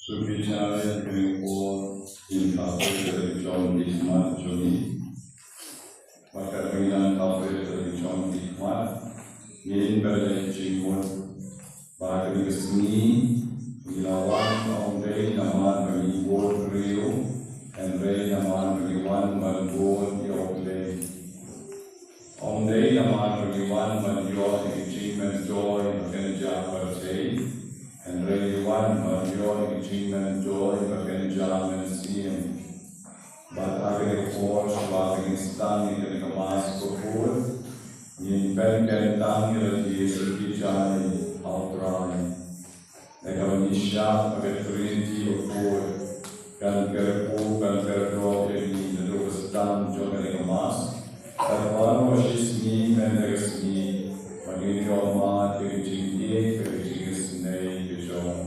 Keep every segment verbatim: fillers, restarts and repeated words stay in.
Sngewbha ïa kane ka por ngin kynmaw ïa ka jong ki khmat jong ngi. Bad katba ngi dang kynmaw ïa ka jong ki khmat, ngin beh leh jingmut ba kane ka sngi ngi la wan ym dei namar ba ngi bud briew, hynrei namar ba ngi wan ban bud ïa U Blei. Ym dei namar ba ngi wan ban ïoh ïa ka jingmyntoi ba kynja pyrthei, hynrei ngi wan ban ïoh ïa ka jingmyntoi ba kynja mynsiem. Bad ha kane ka por, shuwa ba ngin sdang ïa kane ka Mass bakhuid, ngin pynkyntang ïa lade sha ki jaiñ ha U Trai. Ïa kaba ngi shah ba ka Trinity bakhuid kan kyrkhu, kan kyrdoh ïa ngi naduh ba sdang jong kane ka Mass. Bad baroh shi sngi mynta ka sngi ba ngin ïoh mad ïa ka jingïeit bad ka jingisynei ka jong u.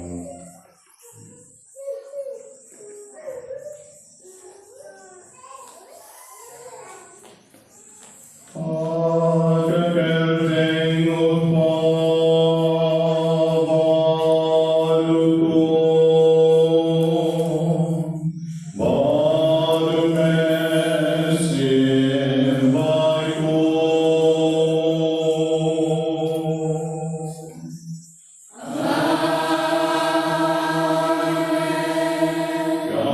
Ka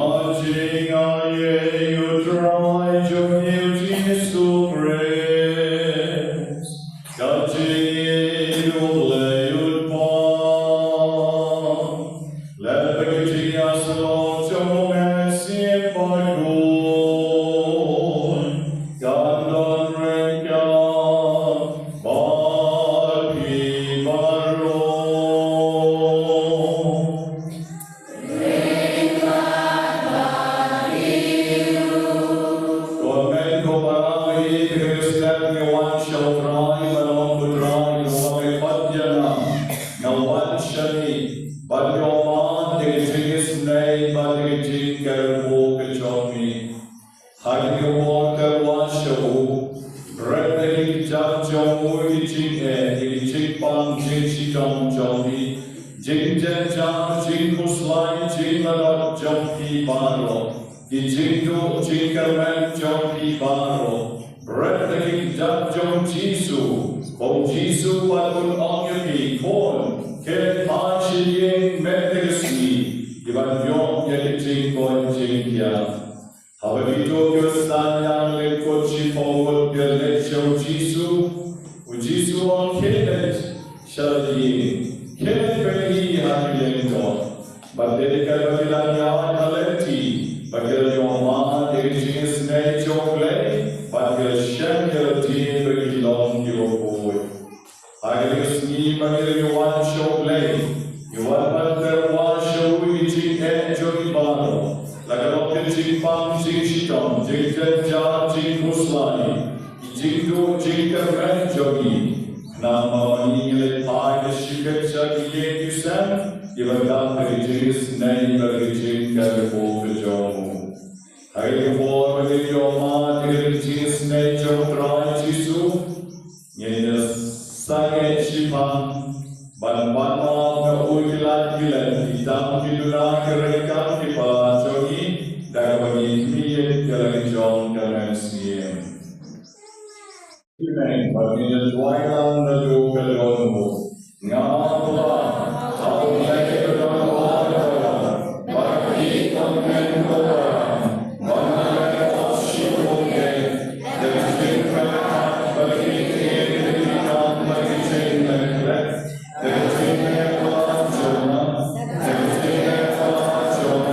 jingaiei U Trai jong ngi U Jisu Khrist, ka jingïeit U Blei U Kpa, lem bad ka jingïasyllok jong U Mynsiem Bakhuid, kan don ryngkat bad phi baroh. Ko hynmen ko para, ha kane ka step ngi wan sha U Trai, ban ong ko Trai, ko Trai, khot ïa nga, nga wan sha me ban ïoh mad ïa ka jingisynei bad ïa ka jingkyrkhu ka jong me. Ha kane ka por, kyrwa sha u, bret na ki kjat jong u ki jingeh, ki jingpang jingshitom jong ngi, jingjynjar, jingkhuslai, jingladoh jong phi baroh, ki jingduh jingkyrmen jong phi baroh, bret na ki kjat jong u Jisu, ba u Jisu pat un ong ïa phi, khun, khie phai sha ïing mynta ka sngi, ïa ban ïoh ïa ki jingkoit jingkhiah. Haba kito kiba sdang ïa ka lyngkot shiphew ngut ki leit sha u Jisu, u Jisu u ong, khie leit sha la ïing, khie leit bad ngi ha ki lyngkot. Bad dei katba ki dang ïaid ha lynti, ba ki la ïoh mad ïa ka jingisynei jong U Blei, bad ki la shem ïa lade ba ki long kiba khuid. Ha kane ka sngi ba ngi la wan sha U Blei, ngi wan ban kyrwa sha u ïa ki jingeh jong ngi baroh, la ka long ka jingpang jingshitom, jingjynjar, jingkhuslai, ki jingduh jingkyrmen jong ngi. Khnang ba ma ngi ngi leit phai da shibit sha ki ïing ki sem, ïa ban dap da ka jingisynei bad ka jingkyrkhu ka jong u. Ha kane ka por ba ngin ïoh mad ïa ka jingisynei jong U Trai Jisu, ngin ïa sangeh shiphang ban pan map na u ïa ki lad ki lem, ki tam ki duna, ki ryngkat ki para jong ngi, da kaba ngi khmih ïa la ka jong ka mynsiem. Amen. Bad ngin ïa duwai lang naduh ka dohnud. Nga Kpa, ha U Blei uba don ha baroh, bad ha phi ko hynmen ko para, ba ngan leh ka shiphew bneng da ka jingpyrkhat bad ka jingïeit, da ki kam bad ki jingkyrkhu, da ka jingïeit jong nga, da ka jingïeit jong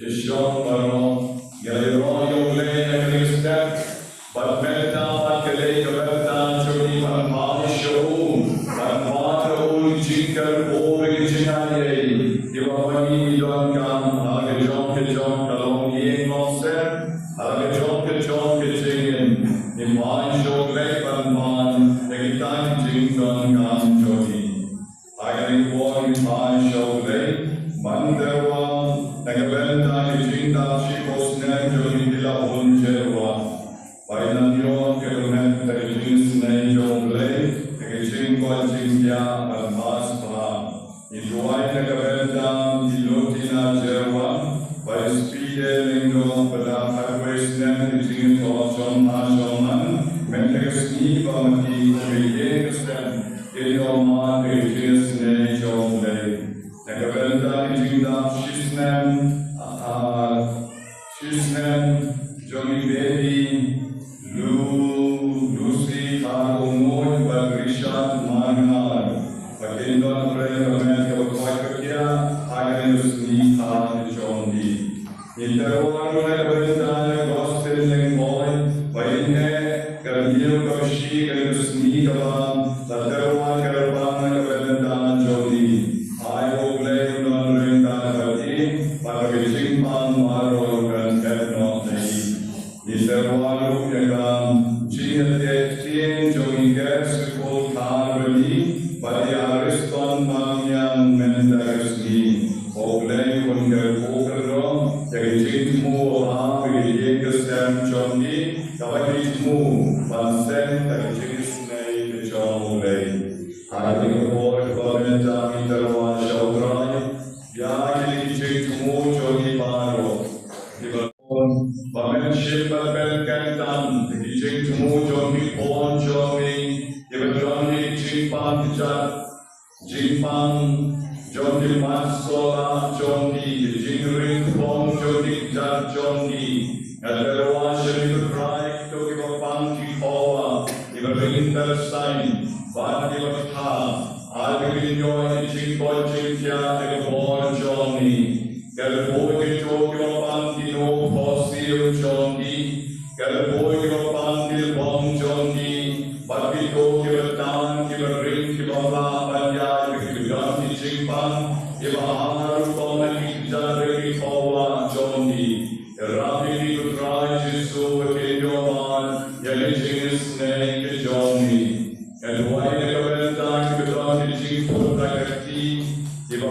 Ki shong baroh, ïa ïaroh ïa U Blei ha kane ka step, bad mynta pat ka dei ka bynta jong ngi ban pan sha u, ban wad ïa u ki jingkyrkhu bad ki jingaiei kiba ma ngi ngi donkam ha la ka jong ka jong ka longïing longsem, ha la ka jong ka jong ka jingim. Ngi pan sha U Blei ban pan ïa kita ki jingdonkam jong ngi. Ha kane ka por ngi pan sha U Blei ban tyrwa na ka bynta ka jingdap shiphew snem jong i Phi Lahun Jyrwa. Ba i nang ïoh ka met ka jingisynei jong U Blei, ka jingkoit jingkhiah bad paspah. Ngi duwai na ka bynta i Lotina Jyrwa, ba i Speedy Lyngdoh ba dap khatwei snem ka jingïathoh jong ma jong man, mynta ka sngi ba ma ki kum ïa ka snem. Kin ïoh mad ïa ka jingisynei jong U Blei. Na ka bynta ka jingdap shisnem, ah, shisnem jong i Baby, Lu-, Lucy Kharumnuid bad Richard Marngar. Ba kin don ka met kaba koit ka khiah ha kane ka sngi kha ka jong ki. Ngi tyrwa ruh na ka bynta i Augustine Lyngdoh, ba in eh ka riew kaba shi kane ka sngi kaba la tyrwa kyrpang na ka bynta jong i. Ai U Blei un don ryngkat bad i, bad ba ka jingpang baroh kan thep noh na i. Ngi tyrwa ruh ïa ka jingïateh ktien jong i Ker Sukul Tharbani bad i Ariston Marmiang mynta ka sngi. Ba U Blei un kyrkhu kyrdoh ïa ka jingthmu ba ha ka ïing ka sem jong ki, kaba ki thmu ban seng da ka jingisynei ka jong U Blei. Ha kane ka por kaba mynta ngi tyrwa sha U Trai ïa kine ki jingthmu jong ki baroh. Kiba ba men shim bad men kyntan ïa ki jingthmu jong ki khun jong ngi, kiba don ki jingpang ki jat, jingpang jong ki mat sola jong ki, ki jingring khong jong ki jat jong ki. Nga tyrwa sha ngi U Trai, to kiba pang ki khawa, kiba ring pyrshah bad kiba kha, ai ba kin ïoh ïa ki jingkoit jingkhiah ha ka bor jong ngi. Kyrkhu ïa kito kiba pang ki nongphohsiew jong ki, kyrkhu ïa kiba pang ki lbong jong ki, bad kito kiba tan kiba ring kiba lah ban ïaid, kiba don ki jingpang kiba ar rukom ha ki kjat ki khawa jong ki. Ïarap ïa ki ko Trai Jisu ba kin ïoh mad ïa ki jingisynei ki jong ngi. Nga duwai na ka bynta kiba don ki jingput na ka kti, kiba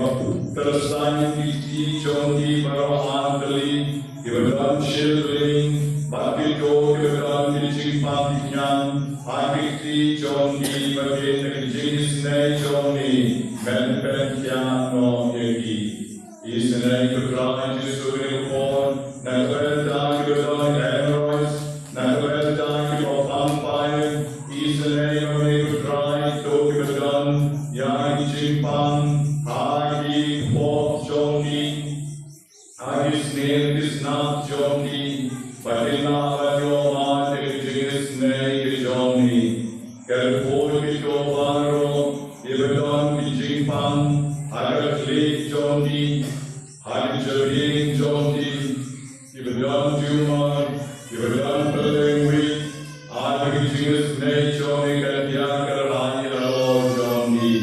pyrshah ki kti jong ki baroh artylli, kiba don shilling, bad kito kiba don ki jingpang ki kñiang ha ki kti jong ki, ba kin da ki jingisynei jong ngi men pynkhiah noh ïa ki. Isynei ko Trai Jisu ïa ka por, na ka bynta kiba don hemorrhoids, na ka bynta kiba pang paip, isynei ma me ko Trai, to kiba don ïa jingpang ha ki kpoh jong ki, ha ki snier ki snap jong ki, ba kin lah ban ïoh mad ïa ki jingisynei ki jong ki. Kyrkhu ïa kito baroh kiba don ki jingpang ha ka khlieh jong ki, ha ki jabieng jong ki, kiba don tumor, kiba don pylleng wit, ha ki jingisynei jong ki, kan ïa kyrhai halor jong ki.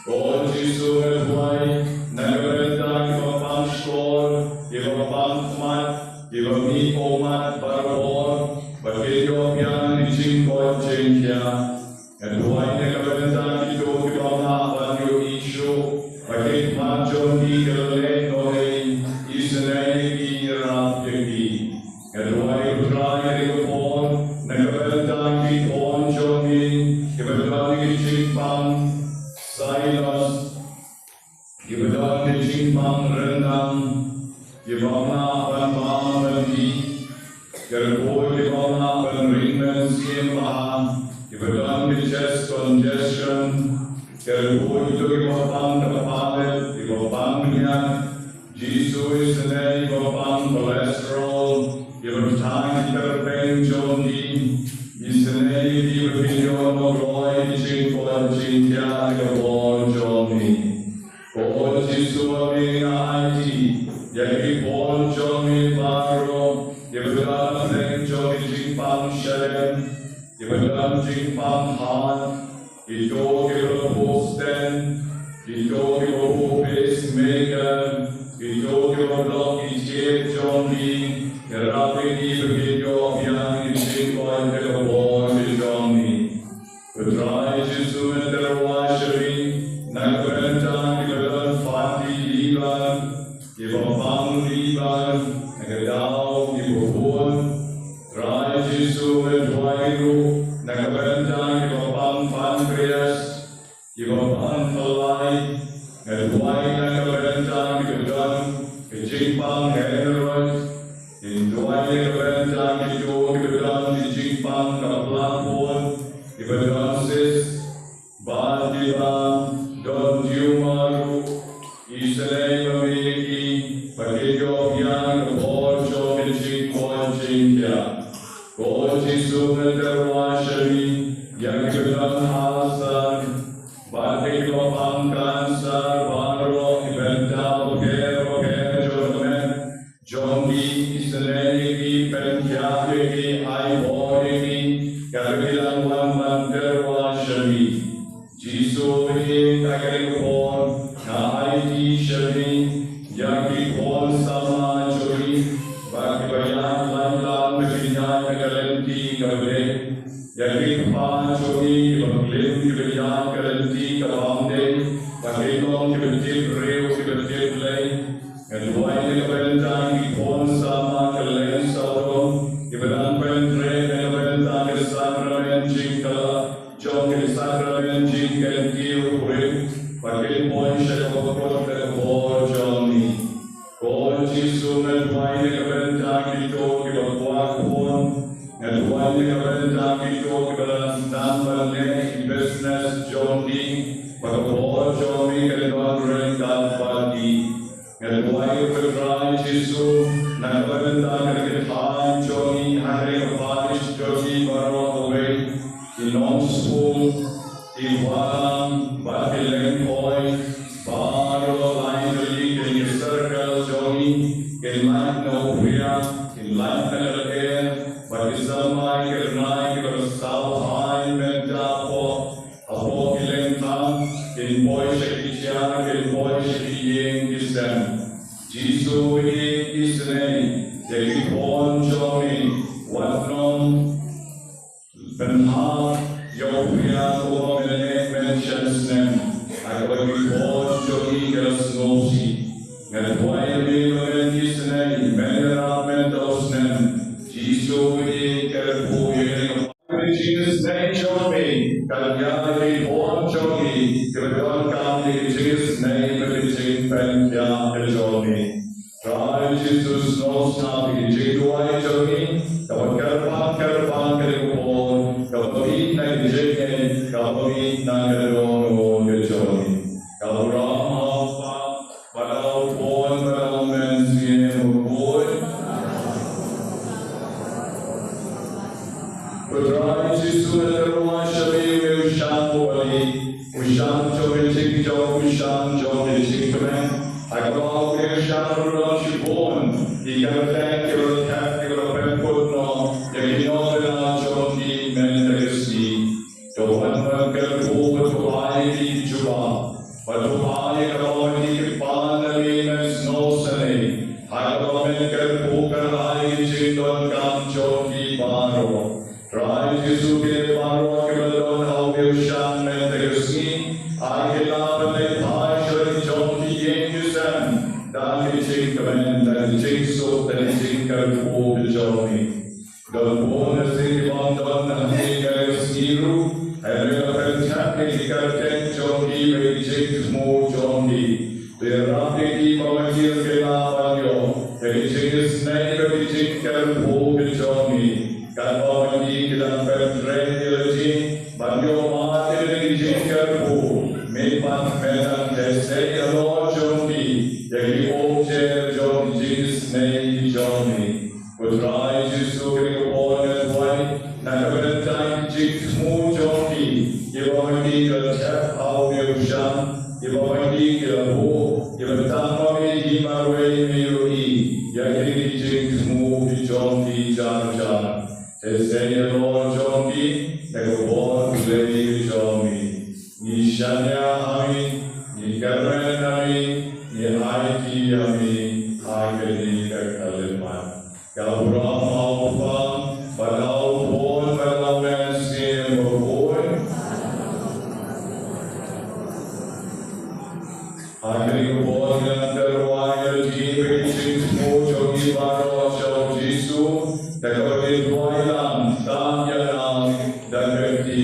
Ko Jisu, nga duwai na ka bynta kiba pang shkor, kiba pang khmat, kiba mih ummat barabor, ba kin ïoh biang ki jingkoit jingkhiah. Nga duwai na ka bynta kito kiba mih ban ïohi shuh, ba ki khmat jong ki kin leh noh ei, isynei ïa ki, ïarap ïa ki. Nga duwai, ko Trai, ha kane ka por na ka bynta ki khun jong ki kiba don ki jingpang sinus, kiba don ki jingpang ryndang, kiba mih ban bam ban dih, kyrkhu kiba mih ban ring mynsiem bha, kiba don ki chest congestion, kyrkhu kito kiba pang ka palat, kiba pang bniat. Jisu, isynei kiba pang cholesterol, kiba tang ki tyrpeng jong ki, isynei ïa ki ba kin ïoh noh kloi ki jingkoit jingkhiah ha ka bor jong ki. Ko Jisu, ma me, nga aiti ïa ki khun jong me baroh kiba don ha pdeng jong ki jingpang shadem, kiba don jingpang heart, kito kiba buh stent, kito kiba buh pacemaker, kito kiba block ki jait jong ki, ïarap ïa ki ba kin ïoh biang ki jingkoit ha ka bor jong ki. Ko Trai Jisu, nga tyrwa sha me na ka bynta kiba don fatty liver, kiba pang liver, na ka daw kiba bun. Trai Jisu, nga duwai ruh na ka bynta kiba pang pancreas, kiba pang palai, nga duwai na ka bynta kiba don ki jingpang hemorrhoid, nga duwai na ka bynta kito kiba don ki jingpang ka plang bun, kiba don cyst, bad kiba don tumor ruh, isynei ma me ïa ki ba kin ïoh biang ha ka bor jong ki jingkoit jingkhiah. Ko Jisu, nga tyrwa sha me ïa kiba don ulcer, bad kiba pang cancer baroh, ki bynta bapher bapher jong ka met, jong ki, isynei ïa ki, pynkhiah ïa ki, ai bor ïa ki, katba ki dang wan ban tyrwa sha me. Jisu baieit, ha kane ka por nga aiti sha me ïa ki khun samla jong me, ba kiba ïaid lait lang ba kin ïaid ha ka lynti kaba dei. Ïa ki kpa jong me kiba klim, kiba ïaid ha ka lynti ka bym dei, ba kin long kiba tip briew, kiba tip lei. Nga duwai na ka bynta ki khun samla kylleng sawdong kiba dang pyntrei na ka bynta ka sakramen jingkylla jong ka sakramen jingkyntiew purit, ba kin poi sha kaba kut ka bor jong me. Ko Jisu, nga duwai na ka bynta kito kiba kwah khun, nga duwai na ka bynta kito kiba dang sdang ban leh ki business jong ki, ba ka bor jong me kan don ryngkat bad ki. Nga duwai, ko Trai Jisu, na ka bynta ka ri ka thaiñ jong ngi, ha ka ri ka parish jong ngi baroh kawei, ki nongshun, ki wanlam bad ki lyngkhoi baroh, lai tylli ki circle jong ngi, kin lait na u phriang, kin lait na ka lyer, bad ki samla, ki rnai kiba sawhai mynta hapoh hapoh ki lyngkha, kin poi sha ki jia, kin poi sha ki ïing ki sem. Jisu baieit, isynei ïa ki khun jong me, wat nym pynhap ïa u phriang uba men leh men shem snem ha kaba ki khun jong me ki la sngewsih. Nga duwai ïa me ba men isynei, men ïarap mynta u snem. Jisu baieit, kyrkhu ïa kane ka Ka jingisynei jong me kan ïa ki khun jong me kiba donkam ïa ka jingisynei bad ka jingpynkhiah ka jong me. Trai Jisu, sngewsngap ïa ka jingduwai jong me kaba kyrpang kyrpang kane ka por, kaba mih na ka jingngeit, kaba mih na ka dohnud ka jong me. Shan jong ki jingkmen, ha kaba u Shan ruh don shibun ki kyrteng kiba la thep kiba la pynkut noh ïa ki nongkyndong jong ki mynta ka sngi. To wan ban kyrkhu bad to ai ki jubab, bad to ai kaba wan ki pan na ki men sngewsynei, ha kaba men kyrkhu kan ai ki jingdonkam jong ki baroh. Trai Jisu, kine baroh kiba la don ha u Shan mynta ka sngi, ai ki la ban leit phai sha jong ki ïing ki sem da ki jingkmen, da ki jingsuk, da ki jingkyrkhu ki jong ki. Don bun na ki bym don hangne mynta ka sngi ruh, hynrei la pynthep ïa ki kyrteng jong ki bad ki jingthmu jong ki. Te ïarap ïa ki ba ma ki la ban ïoh ïa ki jingisynei bad ki jingkyrkhu ki jong ki. Katba ma ki ki dang pyntrei ïa la jong, ban ïoh ma ki da ki jingkyrkhu, mynta mynta te sei halor jong ki ïa ki umjer jong ki jingisynei ki jong ki. Ko Trai Jisu, kane ka por nga duwai na ka bynta ki jingthmu jong ki, kiba ma ki ki la thep ha u Shan, kiba ma ki ki la buh, kiba tang ma ki ki marwei marwei ïa kine ki jingthmu ki jong ki jar jar. Te sei halor jong ki na ka bor Blei ki jong ki. Ngi shaniah ha me, ngi kyrmen ha me, ngi aiti ïa me ha kane ka khyllipmat. Ka burom ha u Kpa bad ha u Khun bad ha u Mynsiem Bakhuid. Ha kane ka por ngi dang kyrpad ïa ki bad ki jingthmu jong ki baroh sha u Jisu, da kaba ngi duwai lang tang ïa nga da ka kti.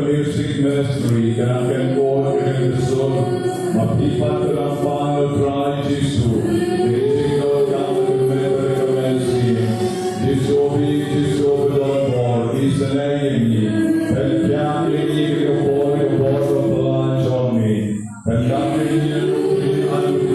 Music ministry, kane ka por kane ka sor, ma phi pat ka dang pan ïa u Trai Jisu, ka jingdonkam ka met ka mynsiem. Jisu bit, Jisu ba don bor, isynei ïa ngi, pynbiang ïa ngi ka por, ka por ba phylla jong ngi. Pynbiang ïa ngi ruh ïa ngi,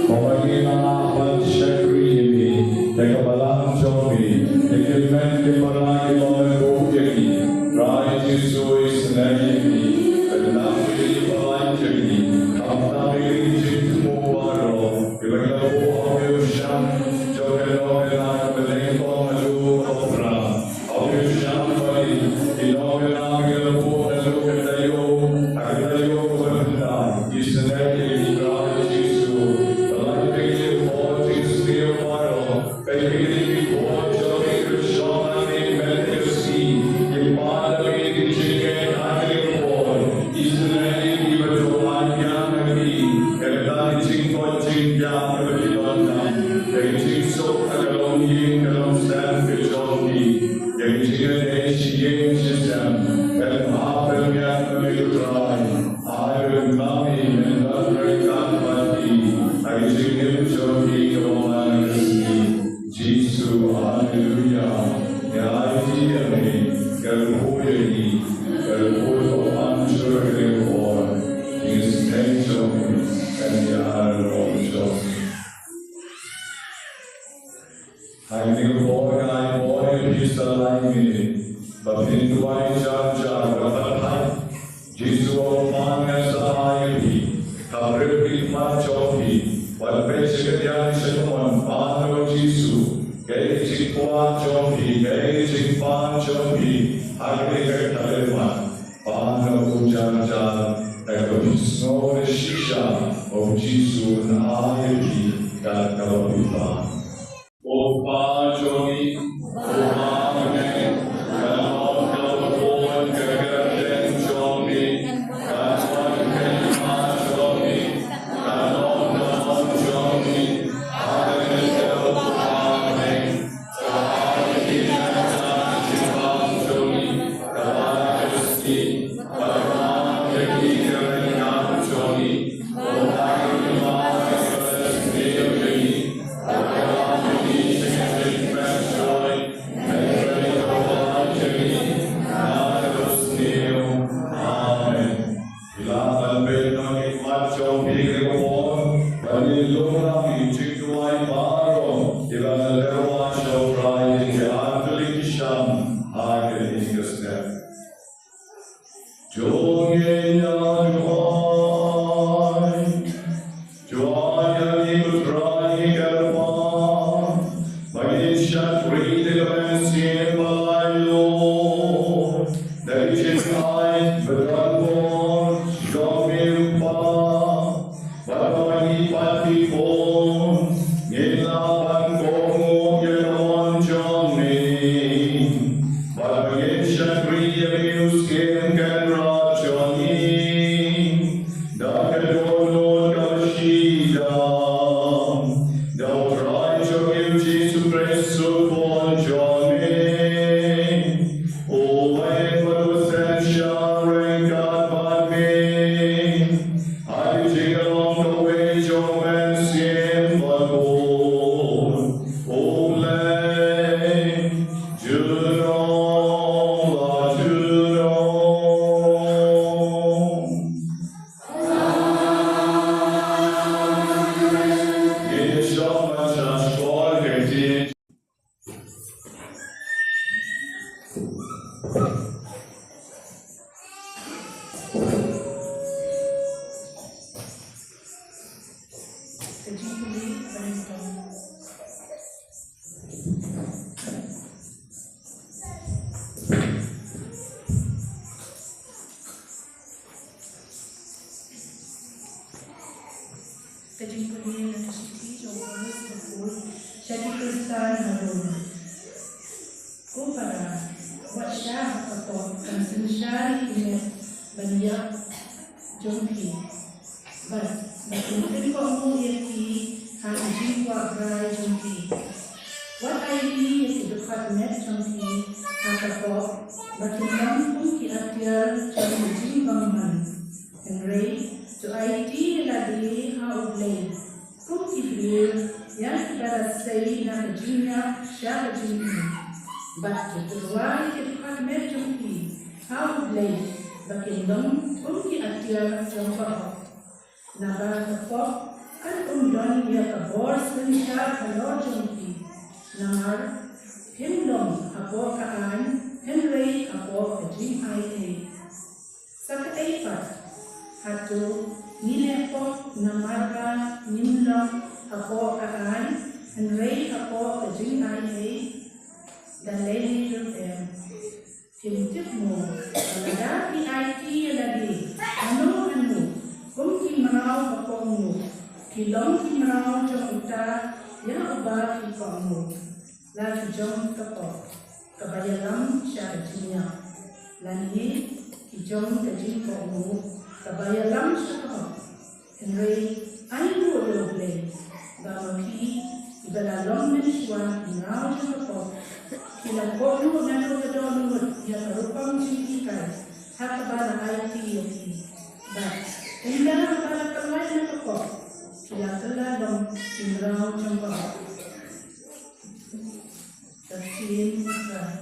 ba ma ngi nang ban shakri ïa ngi, ïa ka balang jong ngi, ïa ki met ki para kiba me buh ïa ngi. Trai Jisu, isynei ïa ngi, pynbiang ïa ngi, pynbiang ïa ngi, khamtam ïa ngi ki jingthmu baroh, kiba ngi la buh ha u Shan jong ka nongkyndong kaba nyngkong haduh kaba phra. Ha kane ka por nga ai por ïa phi sa lai minit ba phin duwai jar jar bad pyrkhat. Jisu, u pan nga sa ai ïa phi, ka briew ki khmat jong phi, wat peit sha ka diang sha ka mon, pan noh Jisu, kaei ka jingkwah jong phi, kaei ka jingpan jong phi ha kane ka khyllipmat. Pan noh u jar jar, da kaba phi sngew da shisha ba u Jisu un ai ïa phi kat kaba phi pan. O Kpa jong ngi, uba ha bneng, kan long ka bun ka kyrteng jong me, kan wan ka hima jong me, kan long ka mon jong me ha ka bneng kumba ha bneng. Sa ai ïa phi mynta ka jingpang jong ngi, sa ai ïa phi, bad ai ïa ngi ïa ka jingim jong ngi, kumba ha ka jingim jong ngi. Amen. Ila ban peit noh ki khmat jong phi ha kane ka por, ban ïalum lang ïa ki jingduwai baroh, ïa la ka lehwa sha U Trai ïa ki artylli ki sham ha kane ka step. To ngin ïa duwai. To ïa ngi, ko Trai, ïa ka lehwa ba ngin shakri da ka mynsiem ba laitluid, da ki jingai ba don bor jong me, U Kpa. Bad ba ma ngi pat ki khun ngin lah ban kohnguh ïa ka mon jong me. Bad ba ngin shakri ïa me, u Syiem Kynrad jong ngi, da ka dohnud kaba shitom, da U Trai jong ngi U Jisu Khrist, u Khun jong me, uba ïeit bad uba synshar ryngkat bad me. Ha ka jinglong kawei jong u Mynsiem Bakhuid, U Blei, junom la junom. Ngin ïa shong ban shah shkor ka ktien. Ka jingpule na ka shithi jong u Paulus bakhuid sha ki Khristan ha Rom. Ko para, wat shah ha ka pop kan synshar ïa ki met ban ïap jong phi, bad ba kin pynkohnguh ïa phi ha ki jingkwah brai jong phi. Wat aiti ïa ki dkhot met jong phi ha ka pop ba kin long kum ki atiar jong ka jingbymman. Hynrei to aiti ïa lade ha U Blei kum ki briew ïa kiba la sei na ka jingïap sha ka jingim. Bad to tyrwa ïa ki dkhot met jong phi ha U Blei ba kin long kum ki atiar jong ka hok. Naba ka pop kan ym don ïa ka bor synshar halor jong phi, namar phim long hapoh ka aiñ, hynrei hapoh ka jingaiei. Sa kaei pat, hato ngi leh pop namar ba ngim long hapoh ka aiñ, hynrei hapoh ka jingaiei? Da lei lei ruh em. Phim tip mo ba lada phi aiti ïa lade hano hano kum ki mraw ba kohnguh, ki long ki mraw jong uta ïa uba phi kohnguh. La ki jong ka pop kaba ïalam sha ka jingïap, lane ki jong ka jingkohnguh kaba ïalam sha ka hok. Hynrei ai nguh ïa U Blei ba ma phi kiba la long mynshuwa ki mraw jong ka pop, ki la kohnguh naduh ka dohnud ïa ka rukom jinghikai ha kaba la aiti ïa phi. Bad ynda haba la pyllait na ka pop, ki la kylla long ki mraw jong ka hok. Ka ktien U Trai.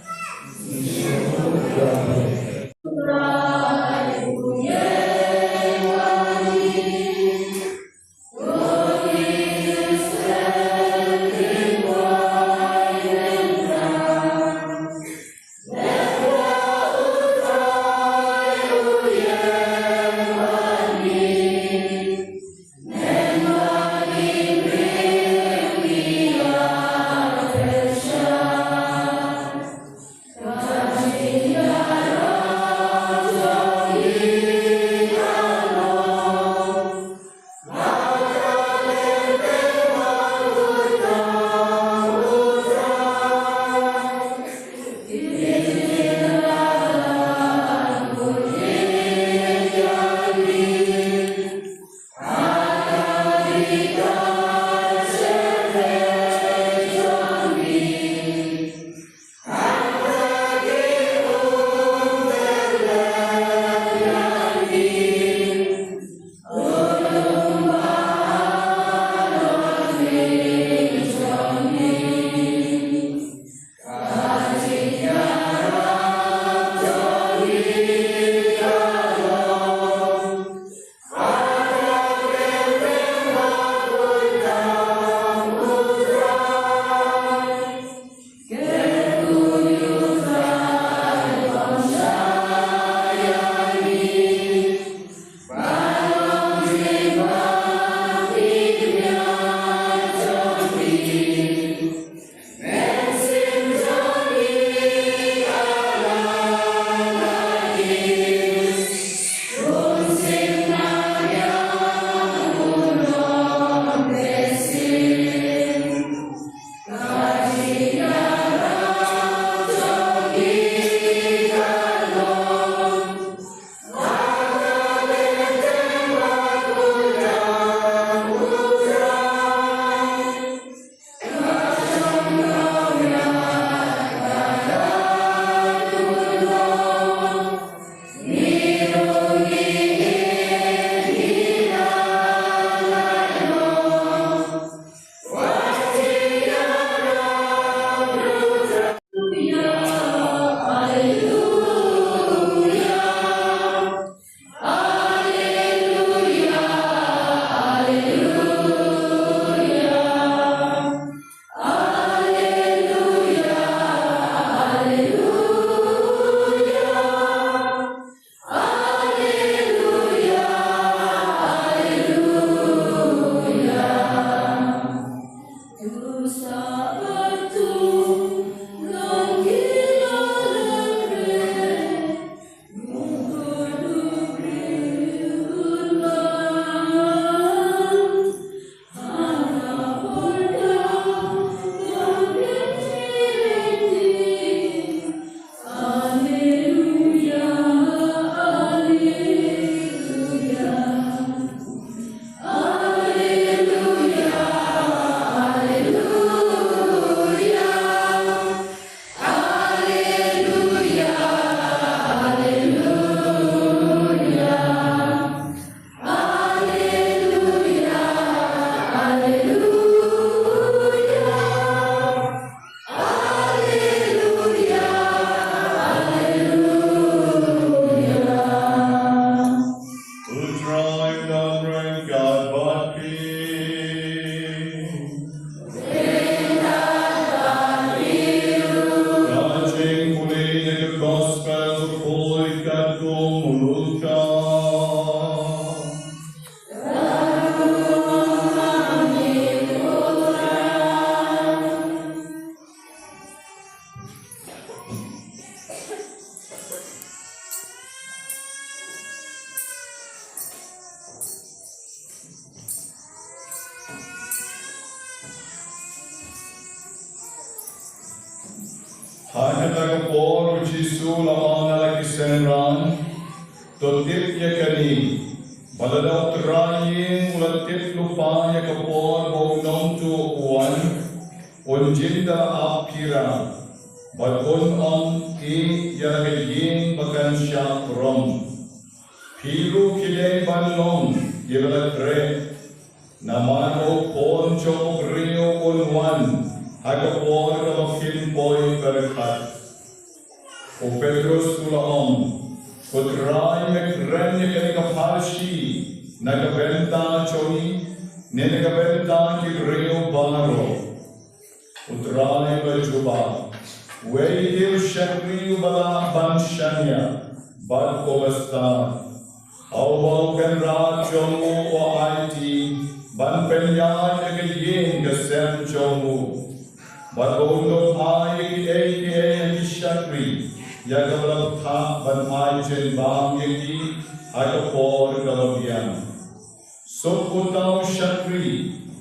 U Trai u don ryngkat bad phi. Ka jingpule na ka Gospel pule katkum u Luka. Ha kata ka por u Jisu u la ong ha la ki synran, to tip ïa kane, ba lada u trai ïing u la tip lypa ïa ka por ba u nongtuh u wan, un jin da ap phira, bad un ong, ïa ka ïing ba kan shah burom. Phi ruh phi dei ban long kiba la khreh, namar u Khun jong u briew un wan ha ka por kaba phim poi pyrkhat. U Petrus u la ong, ko Trai, me kren ïa kane ka pharshi na ka bynta jong ngi ne na ka bynta ki briew baroh? U Trai u la jubab, uei u shakri uba lah ban shaniah bad uba stad, ha uba u kynrad jong u u aiti ban pynïaid ïa ka ïing ka sem jong u? Bad ba un ym ai ïa kiei kiei ha ki shakri ïa kaba la bthah ban ai jingbam ïa ki ha ka por kaba biang. Suk uta u shakri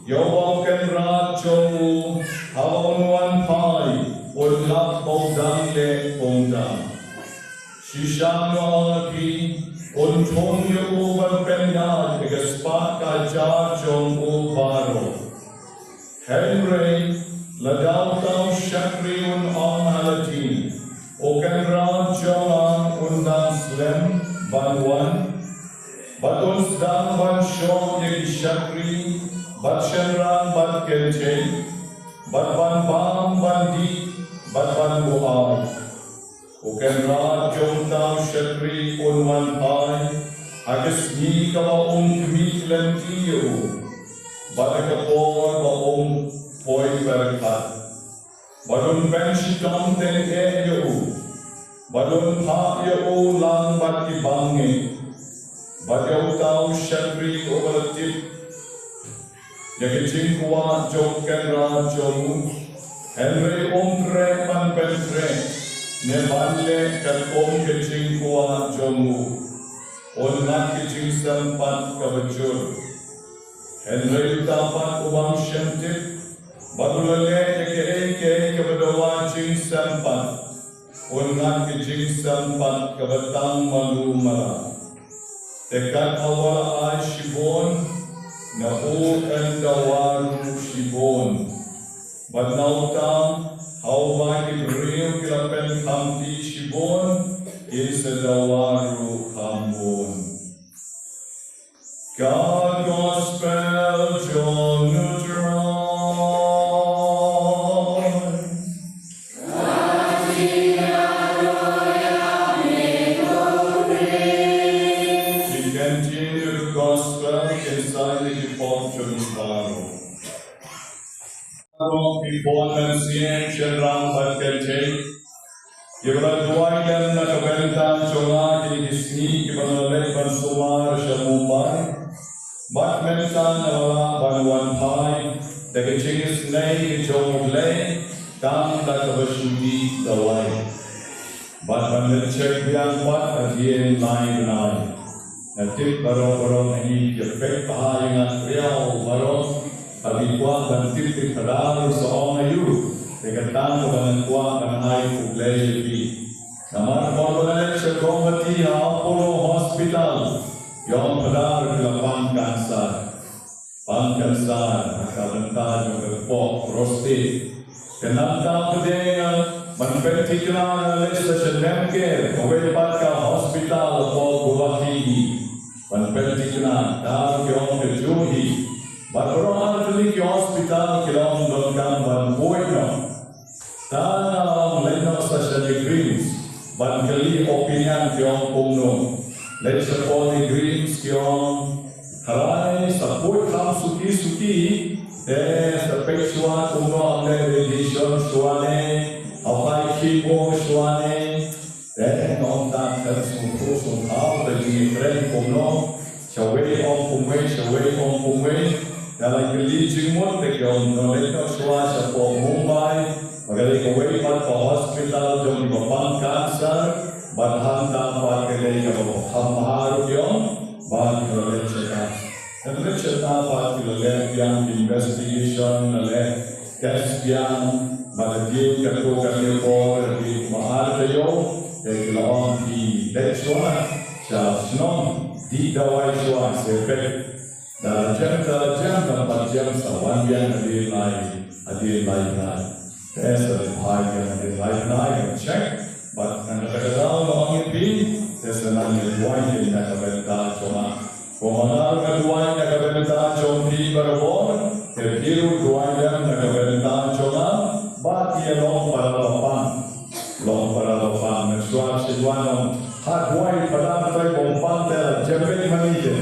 ïa uba u kynrad jong u, haba un wan phai, un lap ba u dang leh kumta. Shisha nga ong ïa phi, un thung ïa u ban pynïaid ïa ka spah ka hajar jong u baroh. Hynrei lada uta u shakri un ong ha lade, u kynrad jong nga un dang slem ban wan, bad un sdang ban shoh ïa ki shakri bad shynrang bad kynthei, bad ban bam ban dih bad ban buaid. U kynrad jong uta u shakri un wan phai ha ka sngi kaba um khmih lynti ïa u, bad ha ka por ba um poi pyrkhat. Bad un pynshitom tyngeh ïa u, bad un phah ïa u lang bad ki bangeit. Bad ïa uta u shakri uba la tip ïa ka jingkwah jong u kynrad jong u, hynrei um treh ban pynkhreh ne ban leh katkum ka jingkwah jong u, un ngat ka jingsympat kaba jur. Hynrei uta pat u bym shym tip ba u la leh ïa kaei kaei kaba dawa jingsympat, un ngat ka jingsympat kaba tang malu mala. Te kat haba la ai shibun, na u yn dawa ruh shibun. Bad na uta, ha uba ki briew ki la pynkhamti shibun, kin sa dawa ruh khambun. Ka Gospel jong u Trai. Ki kyntien ïa ka Gospel kin sa ïa ki pop jong ngi baroh. Baroh ki khun mynsiem, shynrang bad kynthei, kiba la duwai lem na ka bynta jong nga kine ki sngi kiba nga la leit ban sumar sha Mumbai. Bad mynta nga la lah ban wan phai Te ka jingisynei ka jong U Blei kam da kaba shu dih dawai. Bad ban leit check biang pat hadien lai bnai. Nga tip baroh baroh na ngi ki peit bha ïa nga, triaw baroh. Haba ngi kwah ban tip ïa u Phadar u sa ong aïu. Te kata kaba nga kwah ban ai U Blei ïa phi. Namar por ba nga leit sha Guwahati ha Apollo Hospital, ki ong Phadar ki la pang cancer. Pang cancer ha ka bynta jong ka kpoh prostate. Te nangta pat de nga, ban pynthikna nga leit sa sha Nemcare, kawei pat ka hospital hapoh Guwahati hi. Ban pynthikna, ta ki ong ka juh hi. Bad baroh artylli ki hospital ki la ong donkam ban buit noh. Te nga la ong leit noh sa sha NEIGRIHMS ban kylli opinion, ki ong kumno. Leit shapoh NEIGRIHMS, ki ong, hynrei sa buit kham suki suki, te sa peit shuwa kumno, ym leh radiation shuwa ne, ym leh chemo shuwa ne. Te nga ong tang, kan sngewthuh sngewthaw ba jingïakren kumno. Shawei ong kumwei, shawei ong kumwei. Nga la kylli jingmut, te ki ong noh leit noh shuwa shapoh Mumbai. Ba ka dei kawei pat ka hospital jong kiba pang cancer. Bad hangta pat ka dei kaba kham bha ruh, ki ong. Bad ki la leit shata. Te leit shata pat ki la leh biang investigation, la leh test biang, bad hadien katto katne por, hadien kumba ar taïew, te ki la ong phi leit shuwa sha shnong, dih dawai shuwa, sa peit. Da la jem, da la jem, da la jem, sa wan biang hadien lai, hadien lai bnai. Te sa leit phai biang hadien lai bnai, ban check, bad na kata ka daw nga ong ïa phi, te sa nang ïa duwai ïa na ka bynta jong nga. Kumba nga ruh nga duwai na ka bynta jong phi barabor, te phi ruh duwai lem na ka bynta jong nga, bad ïa long para ba pang. Long para ba pang, mynshuwa shu wan ong, ha duwai para ba pang te la jem beit ma ngi te.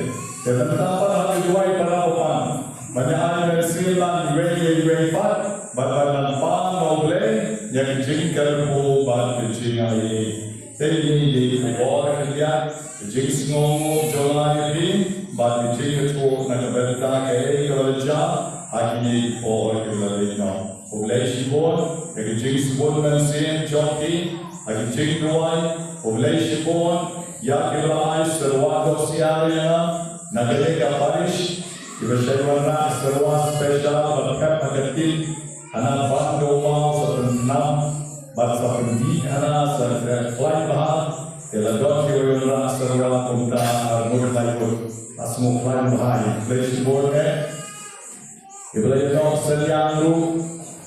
Te mynta pat ha duwai para ba pang. Ban ïa ai mynsiem lang iwei ïa iwei pat, bad ban nang pang na U Blei ïa ka jingkyrkhu bad ka jingai. Te ïa ka bor ka liat, ka jingsngewnguh jong nga ïa phi, bad ka jingïathuh na ka bynta kaei kaba la jia ha kine ki por kiba la leit noh. Khublei shibun ïa ka jingsbun mynsiem jong phi ha ka jingduwai. Khublei shibun ïa kiba la ai syrwa doh syiar ïa nga na kane ka parish, kiba shait wanrah syrwa special ban pep ha ka team. Hana ban da u maw sa pynkhnang bad sa pyndih hana sa khlaiñ bha. Te la don kiba wanrah syrwa kumta ar ngut lai ngut. Sa sngewkhlaiñ bha ïa. Khublei shibun eh. Kiba la ïa noh sylliang ruh,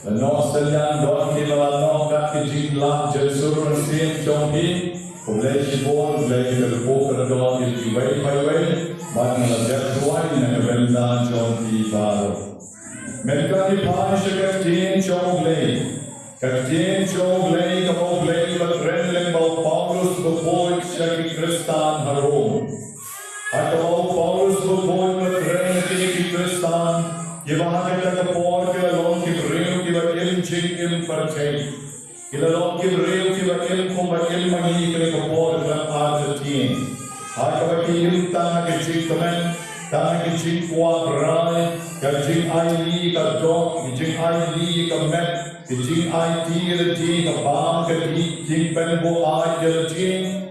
la noh sylliang, don kiba la noh kat ki jinglah jynsur mynsiem jong ki. Khublei shibun, Blei un kyrkhu kyrdoh ïa kiwei pa iwei, bad nga la dep duwai na ka bynta jong ki baroh. Mynta ngin pan sha ka ktien jong U Blei. Ka ktien jong U Blei kaba U Blei u la kren lyngba u Paulus bakhuid sha ki Khristan ha Rom. Ha kaba u Paulus bakhuid u la kren ïa kine ki Khristan kiba ha kata ka por ki la long ki briew kiba im jingim pyrthei. Ki la long ki briew kiba im kumba im ma ngi kane ka por khlem artatien. Ha kaba ki im tang ha ka jingkmen, tang ha ka jingkwah brai, ka jingaili ka doh, ka jingaili ka met, ka jingaiti lade, ka bam ka dih, jingpynbuaid ïa lade,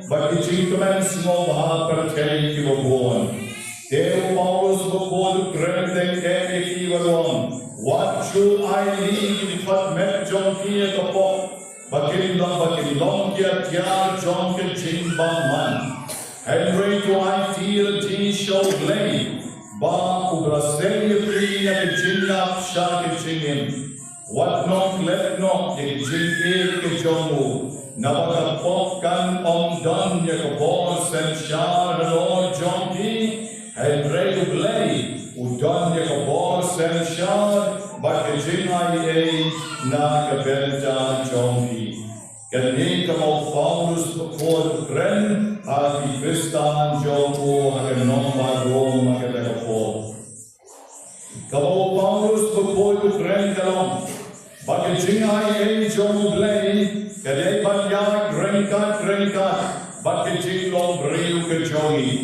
bad ka jingkmen sngewbha pyrthei kiba bun. Te u Paulus bakhuid u kren teng teng ïa ki bad u ong, wat ju aili ki dkhot met jong ki ïa ka pop, ba kin long, ba kin long ki atiar jong ka jingbymman. Hynrei to aiti lade sha U Blei, ba u ba la seng ïa phi na ka jingïap sha ka jingim. Wat nang klet noh ïa ka jingïeit ka jong u, naba ka pop kan ym don ïa ka bor synshar halor jong ki, hynrei U Blei u don ïa ka bor synshar bad ka jingaiei na ka bynta jong ki. Kane kaba u Paulus bakhuid u kren ha ki Khristan jong u ha ka nongbah Rom ha kata ka por. Kaba u Paulus bakhuid u kren ka long ba ka jingaiei jong U Blei ka dei ban ïaid ryngkat ryngkat bad ka jinglong briew ka jong ngi.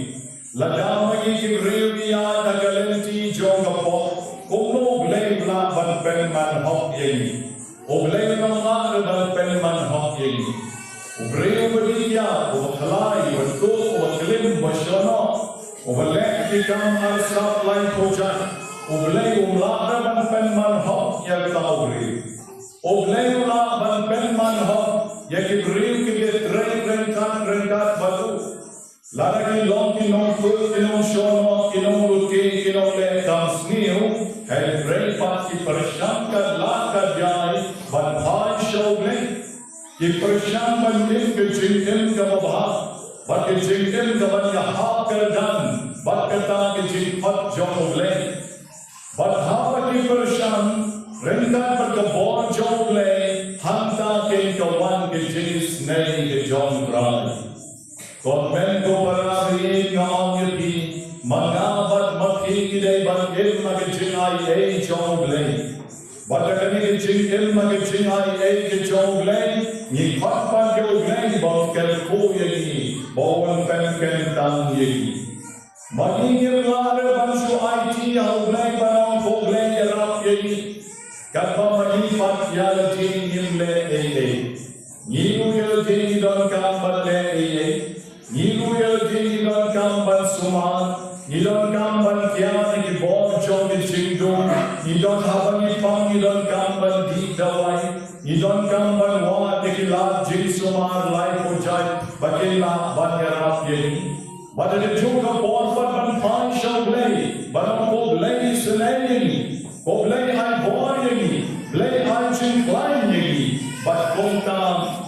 Lada ma ngi ki briew ngi ïaid ha ka lynti jong ka pop, kumno U Blei u lah ban pynman hok ïa ngi. U Blei u long lah ruh ban pynman hok ïa ngi. U briew uba dih ïap, uba khlai, uba tuh, uba klim, uba shonok, uba leh ki kam arsap laiphew jait, U Blei um lah ruh ban pynman hok ïa uta u briew. U Blei u lah ban pynman hok ïa ki briew kiba trei ryngkat ryngkat bad u. Lada ki long ki nongtuh, ki nongshonok, ki nonglute, ki nongleh kam sniew, hynrei pat ki pyrshang katba lah katba ïai ban phai sha U Blei. Ki pyrshang ban im ka jingim kaba bha, bad ka jingim kaban ïahap kyrdan bad kata ka jingkhot jong U Blei. Bad haba ki pyrshang ryngkat bad ka bor jong U Blei, hangta kein ka wan ka jingisynei ka jong U Trai. Ko hynmen ko para, nga ong ïa phi, ma nga bad ma phi ngi dei ban im ha ka jingaiei jong U Blei. Bad ha kane ka jingim ha ka jingaiei ka jong U Blei, ngi khot pat ïa U Blei ba un kyrkhu ïa ngi, ba un pynkyntang ïa ngi. Ma ngi ngim lah ruh ban shu aiti ha U Blei ban ong ko Blei ïarap ïa ngi. Katba ma ngi pat ïa lade ngim leh ei ei. Ngi ruh ïa lade ngi donkam ban leh ei ei. Ngi ruh ïa lade ngi donkam ban sumar. Ngi donkam ban kiar ïa ki bor jong ki jingdum. Ngi don haba ngi pang ngi donkam ban dih dawai. Ngi donkam ban wad ïa ki lad jingsumar laiphew jait ba kin lah ban ïarap ïa ngi. Bad ha kajuh ka por pat ban phai sha U Blei, ban ong ko Blei isynei ïa ngi, ko Blei ai bor ïa ngi, Blei ai jingkhlaiñ ïa ngi, bad kumta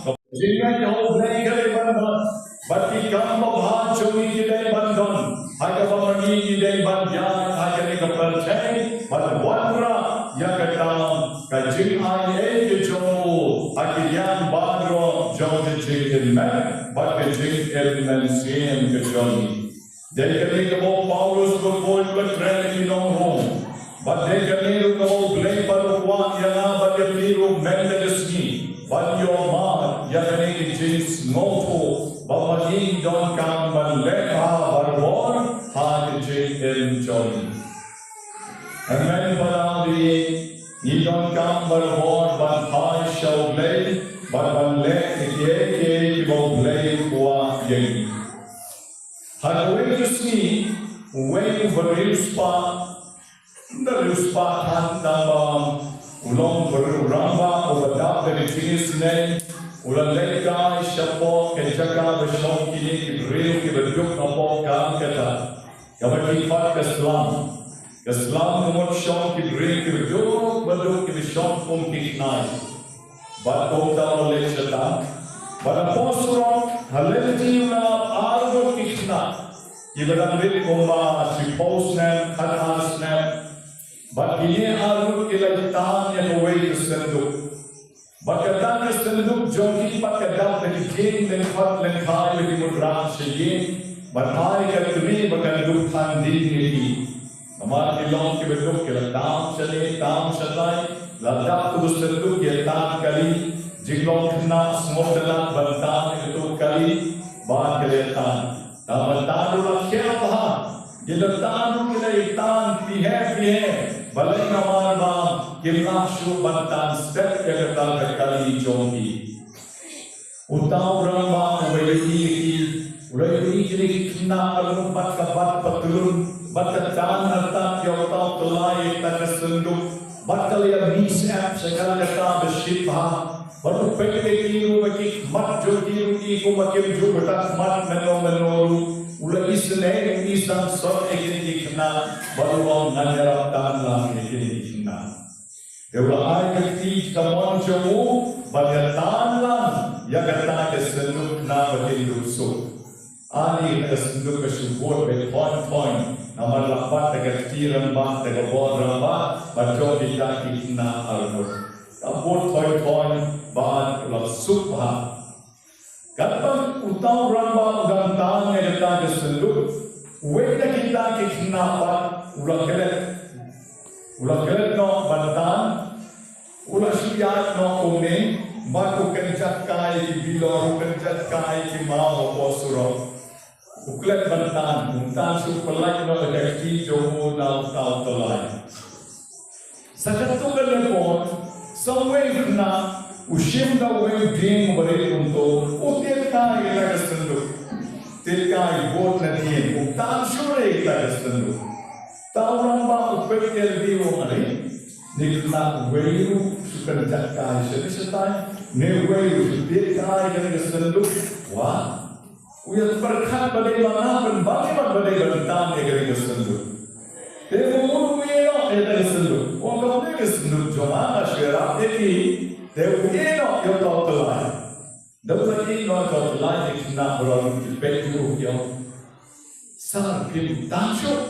ka jingngeit ha U Blei ka dei ban don, bad ki kam babha jong ngi ki dei ban don, ha kaba ma ngi ngi dei ban ïaid ha kane ka pyrthei, ban wanrah ïa kata ka jingaiei ka jong u ha ki liang baroh jong ka jingim met bad ka jingim mynsiem ka jong ngi. Dei kane kaba u Paulus u la kren ïa ki nong Rom, bad dei kane ruh kaba U Blei pat u kwah ïa nga bad ïa phi ruh mynta ka sngi, ban ïoh mad ïa kane ka jingsngewthuh ba ma ngi donkam ban leh bha barabor ha ka jingim jong ngi. Hynmen ba la dei, ngi donkam barabor ban phai sha U Blei bad ban leh kiei kiei kiba U Blei u kwah ïa ngi. Ha kawei ka sngi, uwei u bariewspah, ym da riewspah than, tangba u long u rangbah uba dap da ka jingisynei, u la leit kai shapoh ka jaka ba shong kine ki briew kiba duk hapoh Calcutta, kaba ki khot ka slum. Ka slum ka mut shong ki briew kiba duk ba duk kiba shong kum ki khynnah. Bad kumta u la leit shatai. Bad hapoh surok, ha lynti u la ap arngut ki khynnah kiba dang rit kumba shiphew snem, khatar snem. Bad kine arngut ki la ïaid tan ïa kawei ka synduk. Bad kata ka synduk jong ki pat ka dap da ki dieng lyngkhot lyngkhai ba ki mut rah sha ïing. Bad ai ka kmie ba kan duh than ding ïa ki. Namar ki long kiba duk, ki la tam shane tam shatai, la dap tu ka synduk ïa tan kali. Jinglong khynnah sngewtynnat ban tan ïa katu kali, bad ki la tan. Tang ban tan ruh la khiah bha. Ki la tan ruh ki la ïa tan pyrshah pyrshah. Balei? Namar ba kim lah shuh ban tan step ïa kata ka kali jong ki. Uta u rangbah u la ïohi ïa ki, u la ïohi ïa kine ki khynnah arngut bad ka bat patlun, bad ka tan artat ïa uta u tyllai ïa kata ka synduk, bad ka la ïa mih sep sha kata ka ba shit bha. Bad u peit ïa ki ruh ba ki khmat jong ki ruh ki kumba kim ju btah khmat mynno mynno ruh. U la isynei, u isang sot ïa kine ki khynnah, bad u ong ngan ïarap tan lang ïa kine ki khynnah. Te u la ai ka kti ka mon jong u ban ïa tan lang ïa kata ka synduk khynnah ba kin duh suk. Ani ka synduk ka shu bud beit thoiñ thoiñ namar la bat da ka kti rangbah, da ka bor rangbah, ba jong kita ki khynnah arngut. Ka bud thoiñ thoiñ bad la suk bha. Katba uta u rangbah u dang tan ïa kata ka synduk, uwei na kita ki khynnah pat u la klet. U la klet noh ban tan, u la shu ïaid noh kumne, bad u kynjat kai ki bilor, u kynjat kai ki maw hapoh surok. U klet ban tan, um tan shuh, u pyllait noh ïa ka kti jong u na uta u tyllai. Sa katto katne por, sa uwei u khynnah u shim da uwei u dieng uba rit kumto, u tied kai ïa kata ka synduk. Tied kai bud nadien, u tan shuh ïa kata ka synduk. Uta u rangbah u peit ïa lade u ong, "Are, une u khynnah uwei ruh u shu kynjat kai shane shatai, une uwei ruh u shu tied kai ïa kane ka synduk. Wah, u ïa pyrkhat ba dei ma nga pynban ïa ba dei ban tan ïa kane ka synduk. Te u mut u ïehnoh ïa kane ka synduk." U ong, "Kane ka synduk jong nga, nga shu ïarap ïa ki." Te u ïehnoh ïa uta u tyllai. Da u la ïehnoh ïa uta u tyllai, ki khynnah baroh ki peit ïa u, ki ong, "Sir, phim tan shuh.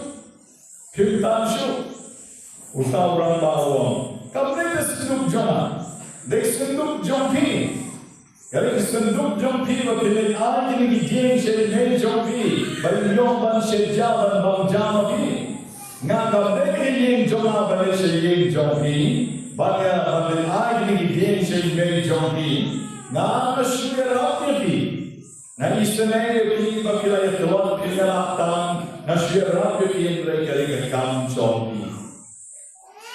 Phim tan shuh." Uta u rangbah u ong, "Kam dei ka synduk jong nga. Dei ka synduk jong phi. Ka dei ka synduk jong phi ba phin leit ai kine ki dieng sha i mei jong phi, ba in ïoh ban shah ïa ban bam ja ma phi. Nga kam dei ka ïing jong nga ban leit sha ïing jong phi, ban ïa, ban leit ai kine ki dieng sha i mei jong phi. Nga, nga shu ïarap ïa phi. Nga isynei ïa phi ba phi la ïa tlot, phi la ïa tang. Nga shu ïarap ïa phi, hynrei ka dei ka kam jong phi."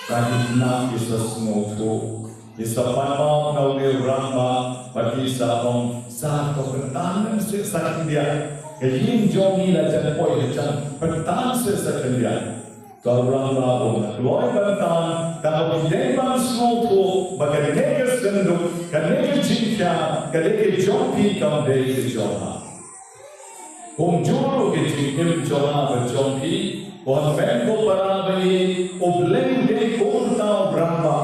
Te ki khynnah ki sa sngewthuh, ki sa pan map na une u rangbah, bad ki sa ong, "Sir, to pyntan seh sa khyndiat. Ka ïing jong ngi la jan poi ha jan, pyntan seh sa khyndiat." Uta u rangbah u ong, "Nga kloi ban tan, tang ba phi dei ban sngewthuh ba kane ka synduk, kane ka jingkhia, ka dei ka jong phi, kam dei ka jong nga." Kumjuh ruh ka jingim jong nga bad jong phi, ko hynmen ko para ba ïeit, U Blei u dei kum uta u rangbah.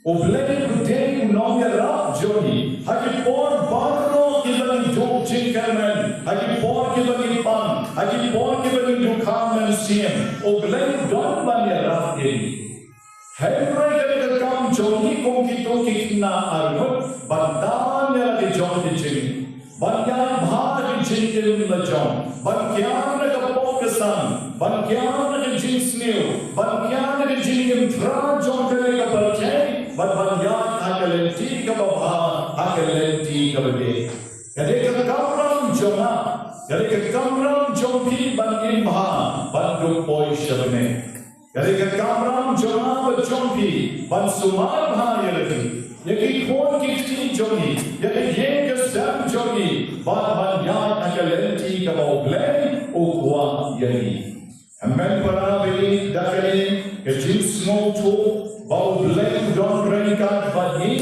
U Blei u dei u nongïarap jong ngi. Ha ki por baroh kiba ngi duh jingkyrmen, ha ki por kiba ngi pang, ha ki por kiba ngi duh kham mynsiem, U Blei u don ban ïarap ïa ngi. Hynrei ka dei ka kam jong ngi kum kito ki khynnah arngut ban tan ïa la ki jong ki jingim, ban ïaid bha ha ki jingim la jong, ban kiar na ka pop ka sang, ban kiar na ka jingsniew, ban kiar na ka jingim thrang jong kane ka pyrthei, bad ban ïaid ha ka lynti kaba bha, ha ka lynti kaba dei. Ka dei ka kamram jong nga, ka dei ka kamram jong phi ban im bha, ban duh poi sha bneng. Ka dei ka kamram jong nga bad jong phi ban sumar bha ïa lade, ïa ki khun ki kti jong ngi, ïa ka ïing ka sem jong ngi, bad ban ïaid ha ka lynti kaba U Blei u kwah ïa ngi. Hynmen para ba ïeit, da kane ka jingsngewthuh ba U Blei u don ryngkat bad ngi,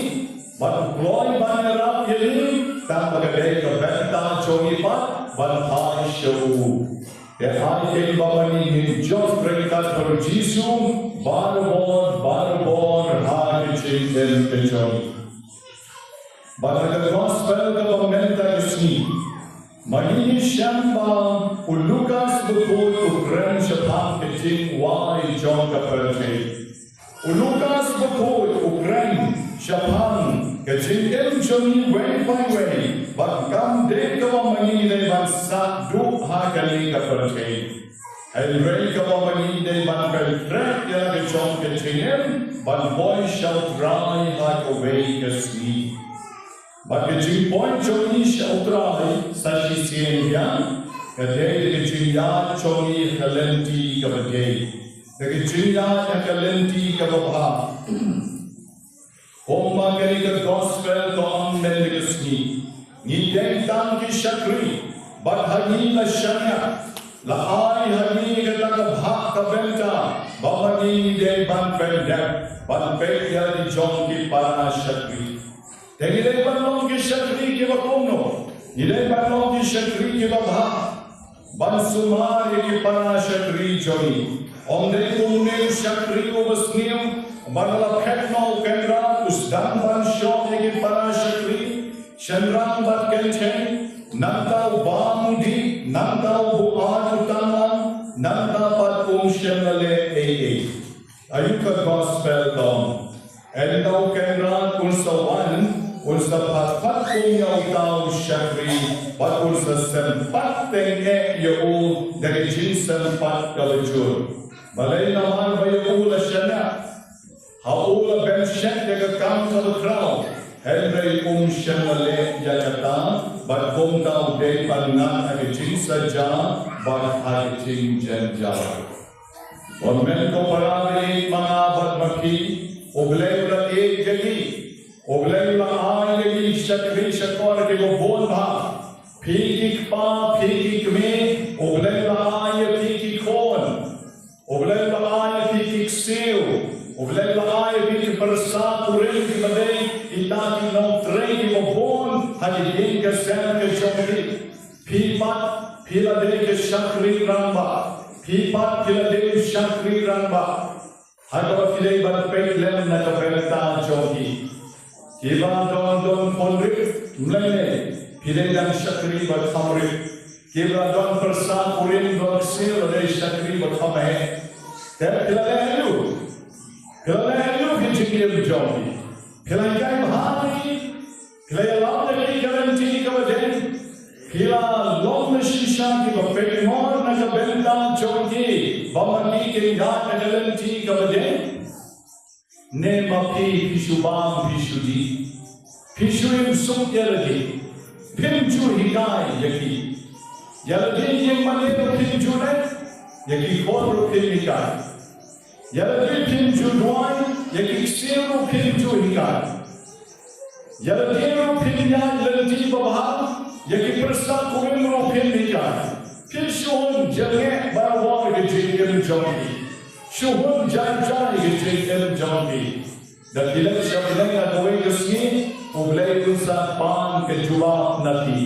bad u kloi ban ïarap ïa ngi, tang ba ka dei ka bynta jong ngi pat ban phai sha u. Te ai keiñ ba ma ngi ngin jop ryngkat bad U Jisu barabor barabor ha ka jingim ka jong ngi. Bad ha ka gospel kaba mynta ka sngi, ma ngi ngi shem ba u Lukas bakhuid u kren shaphang ka jingwai jong ka pyrthei. U Lukas bakhuid u kren shaphang ka jingim jong ngi wei pa wei, bad kam dei kaba ma ngi dei ban sah duh ha kane ka pyrthei. Hynrei kaba ma ngi dei ban pynkhreh ïa la ka jong ka jingim ban poi sha U Trai ha kawei ka sngi. Bad ka jingpoi jong ngi sha U Trai sa shisien biang ka dei da ka jingïaid jong ngi ha ka lynti kaba dei, da ka jingïaid ha ka lynti kaba bha. Kumba kane ka gospel ka ong mynta ka sngi, ngi dei tang ki shakri, bad ha ngi la shaniah, la ai ha ngi kata ka bhah ka bynta ba ma ngi ngi dei ban pyndep, ban peit ïa la ki jong ki para shakri. Te ngi dei ban long ki shakri kiba kumno? Ngi dei ban long ki shakri kiba bha, ban sumar ïa ki para shakri jong ngi. Ym dei kum une u shakri uba sniew, ba la phet noh u kynrad, u sdang ban shoh ïa ki para shakri. Shynrang bad kynthei, nangta u bam u dih, nangta u buaid u tanglang, nangta pat um shym la leh ei ei. Aïu ka gospel ka ong? Ynda u kynrad un sa wan, un sa phah pat kum ïa uta u shakri, bad un sa sympat tyngeh ïa u da ka jingsympat kaba jur. Balei? Namar ba ïa u la shaniah. Ha u la bym shet ïa ka kam kaba khraw, hynrei um shym la leh ïa kata, bad kumta u dei ban ngat ha ka jingsaja bad ha ka jingjynjar. Wan men ko para, ïeit ma nga bad ma phi. U Blei u la ïeit ïa ngi. U Blei u la ai ïa ngi shakri shakor kiba bun bha. Phi ki kpa, phi ki kmie, U Blei u la ai ïa phi ki khun. U Blei u la ai ïa phi ki ksiew. U Blei u la ai ïa phi ki pyrsa kurim kiba dei kita ki nongtrei kiba bun ha ki ïing ki sem ki jong phi. Phi pat phi la dei ka shakri rangbah. Phi pat phi la dei u shakri rangbah. Ha kaba phi dei ban peit lem na ka bynta jong ki. Kiba don don khun rit, mlei ne phi dei dang shakri ba kham rit. Kiba don pyrsa kurim, don ksiew, la dei shakri ba kham heh. Te phi la leh aïu? Phi la leh aïu ki jingim jong phi? Phi la ïai bha ïa ki? Phi la ïalam ïa ki ka lynti kaba dei? Phi la long na shisha kiba pynmong na ka bynta jong ki, ba ma ki kin ïaid na ka lynti kaba dei? Ne ma phi, phi shu bam, phi shu dih, phi shu im suk ïa lade? Phim ju hikai ïa ki. Ïa lade ïing mane ruh phim ju leh, ïa ki khun ruh phim hikai. Ïa lade phim ju duwai, ïa ki ksiew ruh phim ju hikai. Ïa lade ruh phim ïaid lynti babha, ïa ki pyrsa kurim ruh phim hikai. Phi shu hun jyrngeh baroh ka jingim jong phi. Shu hun jai jai ka jingim jong phi. Da phi leit sha bneng ha kawei ka sngi, U Blei un sa pan ka jubab na phi.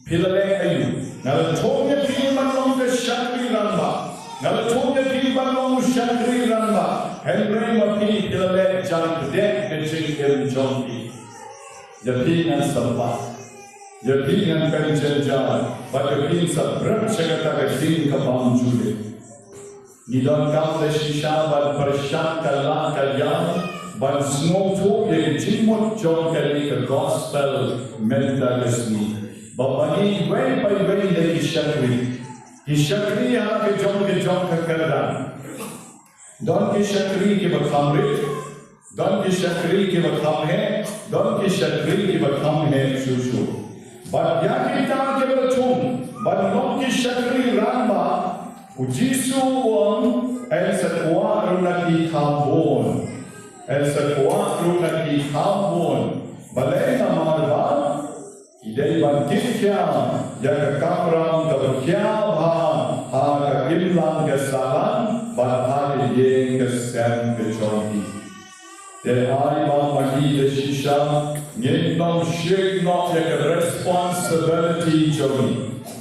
Phi la leh aïu? Nga la thung ïa phi ban long ka shakri rangbah. Nga la thung ïa phi ban long u shakri rangbah. Hynrei ma phi, phi la leh jan pdeng ka jingim jong phi. Ïa phi ngan sa bat, ïa phi ngan pynjynjar, bad ïa phi ngan sa bret sha kata ka ding ka bym ju leh. Ngi donkam da shisha ban pyrshang ka lad ka ïaid ban sngewthuh ïa ka jingmut jong kane ka gospel mynta ka sngi. Ba ma ngi wei pa wei da ki shakri, ki shakri ha la ka jong ka jong ka kyrdan. Don ki shakri kiba kham rit, don ki shakri kiba kham heh, don ki shakri kiba kham heh shuh shuh. Bad ïa kita kiba la thung ban long ki shakri rangbah, U Jisu u ong, yn sa kwah ruh na ki kham bun. Yn sa kwah ruh na ki kham bun. Balei? Namar ba ki dei ban kit khia ïa ka kamram kaba khia bha ha ka imlang ka sahlang bad ha ka ïing ka sem ka jong ki. Te ai ba ma ngi da shisha ngin ym shake noh ïa ka responsibility jong ngi.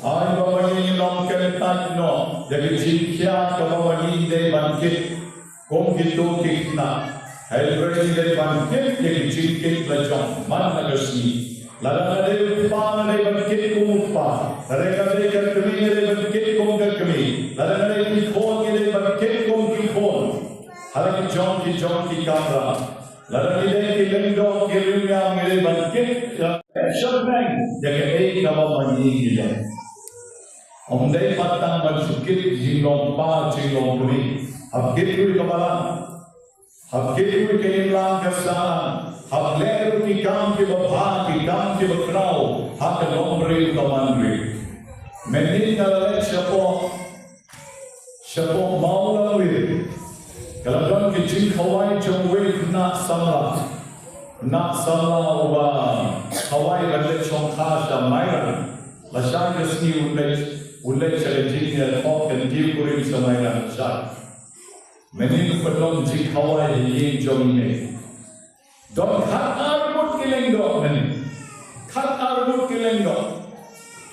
Ai ba ma ngi ngin ym kyntait noh ïa ka jingkhia kaba ma ngi dei ban kit. Kum kito ki khynnah, hynrei ngi dei ban kit ïa ki jingkit la jong man la ka sngi. Lada nga dei u kpa, nga dei ban kit kum u kpa. Lada nga dei ka kmie, nga dei ban kit kum ka kmie. Lada nga dei ki khun, ngi dei ban kit kum ki khun. Ha la ki jong ki jong ki kamram. Lada ngi dei ki lyngdoh ki rynïeng, ngi dei ban kit ïa ka shakneng ïa kaei kaba ma ngi ngi dei. Ym dei pat tang ban shu kit jinglong kpa jinglong kmie. Hap kit ruh ka balang. Hap kit ruh ka imlang ka sahlang. Hap leh ruh ki kam kiba bha, ki kam kiba khraw ha ka longbriew ka manbriew. Mynnin nga la leit shapoh, shapoh Mawlangwir, ka la don ka jingkhawai jong uwei u khynnah samla. Khynnah samla uba khawai ban leit shongkha sha Mairang. Lashai ka sngi un leit, un leit sha ka jingïakhot kyntiew kurim sha Mairang lashai. Mynnin u pynlong jingkhawai ha ïing jong i mei. Don khatar ngut ki lyngdoh mynnin. Khatar ngut ki lyngdoh.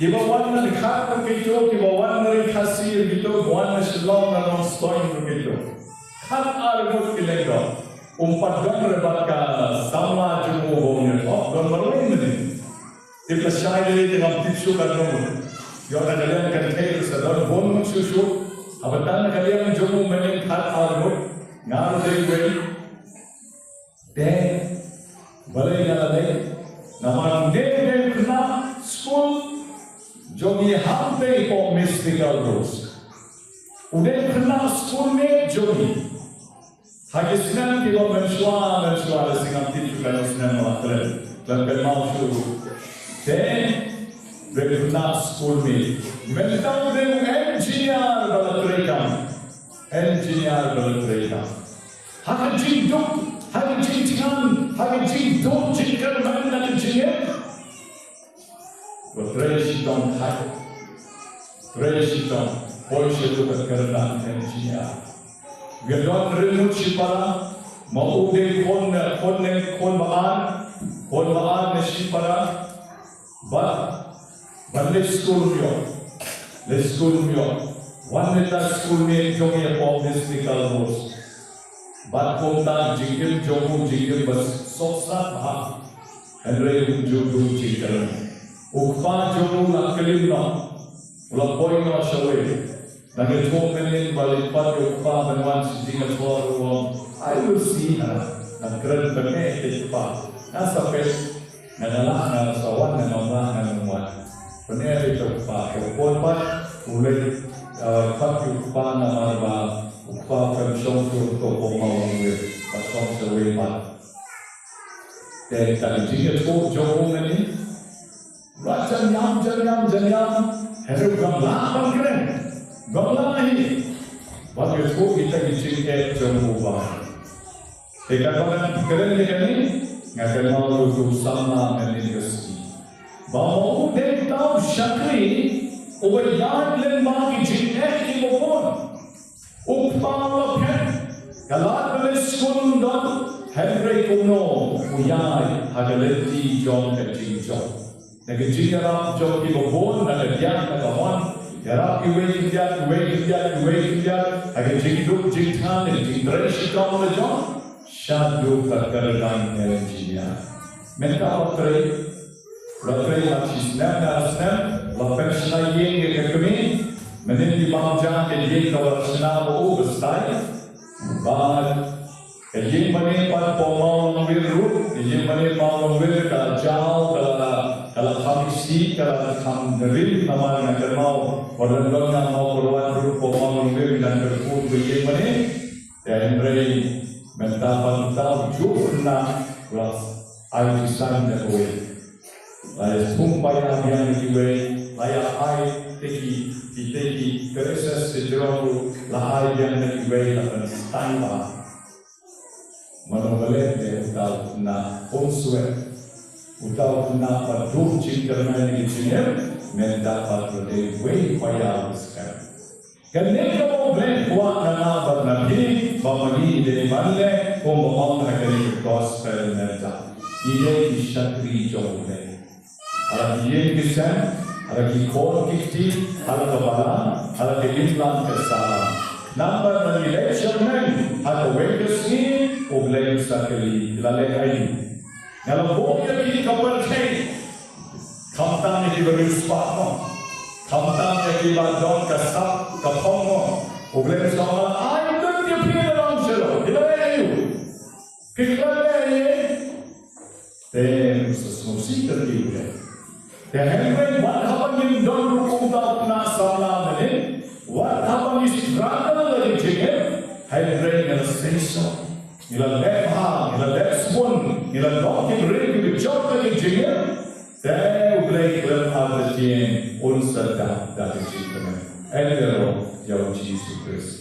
Kiba wan na Dkhar ruh kito, kiba wan na Ri Khasi ruh kito, kiba wan na Shillong na Nongstoiñ ruh kito. Khatar ngut ki lyngdoh. Um pat don re bad ka samla jong u ba un ïathoh, don marwei mynnin. Tip lashai de te ngam tip shuh katno ngut. Ïoh na ka liang kynthei ruh sa don bun ngut shuh shuh. Haba tang na ka liang jong u mynnin khatar ngut, nga ruh dei uwei. Te balei nga la leh? Namar u dei u dei u khynnah skul jong ngi hangtei hapoh Mystical Rose. U dei u khynnah skul mate jong ngi. Ha ki snem kiba mynshuwa, mynshuwa, lada ngam tip shuh katno snem, nga la klet, klet kynmaw shuh. Te u dei u khynnah skul mate. Mynta u dei u engineer ba la treikam. Engineer ba la trei tam. Ha ka jingduk, ha ka jingthngan, ha ka jingduk jingkyrmen na ka jingim. Ba trei shitom khat. Trei shitom. Poi sha ka kyrdan engineer. Ka don ri mut shipara. Ma u dei khun ne, khun ne, khun ba ar. Khun ba ar ne shipara. Bad, bad leit skul um ïoh. Leit skul um ïoh. Wan leit skul ne jong ïa pom ne snikal ros. Bad kumta jingim jong u jingim ba sop sat bha. Hynrei um ju duh jingkyrmen. U kpa jong u la klim noh. U la poi noh shawei. Nang ïathuh mynnin ba leit pat ïa u kpa ban wan sha jingïathuh ruh u ong, ai Lucy ha, nang kren bniah ïa u kpa. Nga sa peit, nga lah nga sa wan, nga ym lah nga ym wan. Bniah ïa u kpa, ka por pat u leit, eh, pat ïa u kpa namar ba u kpa u khlem shong shuh ha ka por mawlong wir, ka shong shawei pat. Te ka jingïathuh jong u mynnin, Rah jan ïam, jan ïam, jan ïam. Hynrei u khlem lah ban kren. U khlem lah hi. Bad ïathuh ïa kita ki jingeh jong u bah. Te katba ngan kren ïa kane, nga kynmaw ïa uto u samla mynnin ka sngi. Ba ma u dei uta u shakri uba ïaid lyngba ki jingeh kiba bun. U kpa u la phet, ka lad ba leit skul um don, hynrei kumno u ïaid ha ka lynti jong ka jingjop. Na ka jingïarap jong kiba bun, na ka diah, na ka mon, ïarap iwei i diah, iwei i diah, iwei i diah, ha ka jingduk jingthngan, na ka jingtrei shitom la jong, shaduh ka kyrdan engineer. Mynta u la trei, u la trei la shi snem, ar snem, la pynshna ïing ïa ka kmie, mynnin i bam ja ka ïing kaba la shna ba u ba stai, bad ka ïing mane pat pom mawlong wir ruh, ka ïing mane mawlong wir ka la jaw, ka la, ka la kham isih, ka la kham rim, namar nga kynmaw, wat la don nga mawkyrwat ruh pom mawlong wir, ngan kyrkhu ka ïing mane, Te hynrei mynta pat uta u juh khynnah u la ai jingsan da kawei. La ïa thung paia biang da kiwei, la ïa ai te ki, ki te ki, te recess te jrong ruh, la ai biang da kiwei, la pynstad ba. Mano ba leh te uta u khynnah, um sweat. Uta u khynnah ba duh jingkyrmen da ki jingim, mynta pat u dei uwei u paia u skhem. Kane kaba U Blei u kwah na nga bad na phi, ba ma ngi dei ban leh, kumba ong ha kane ka gospel mynta. Ngi dei ki shakri jong U Blei. Ha la ki ïing ki sem, ha la ki khun ki kti, ha la ka balang, ha la ka imlang ka sahlang. Namar ba ngi leit sha bneng, ha kawei ka sngi, U Blei un sa kylli, la leh aïu? Nga la buh ïa ki ha ka pyrthei. Khamtam ïa kiba riewspah mo. Khamtam ïa kiba don ka sap ka phong mo. U Blei u sa ong, ai duk ïa phi, la long shalor. Phi la leh aïu? Phi khlem leh aïu? Te u sa sngewsih ïa ki U Blei. Te hynrei wat haba ngim don ruh kumta u khynnah samla mynnin, wat haba ngi struggle ïa ki jingim, hynrei ngi la seisoh. Ngi la leh bha, ngi la leh sbun, ngi la long ki briew kiba jop ïa ki jingim. Te U Blei khlem artatien, un sa dap da ka jingkmen. Ïaroh ïa U Jisu Khrist.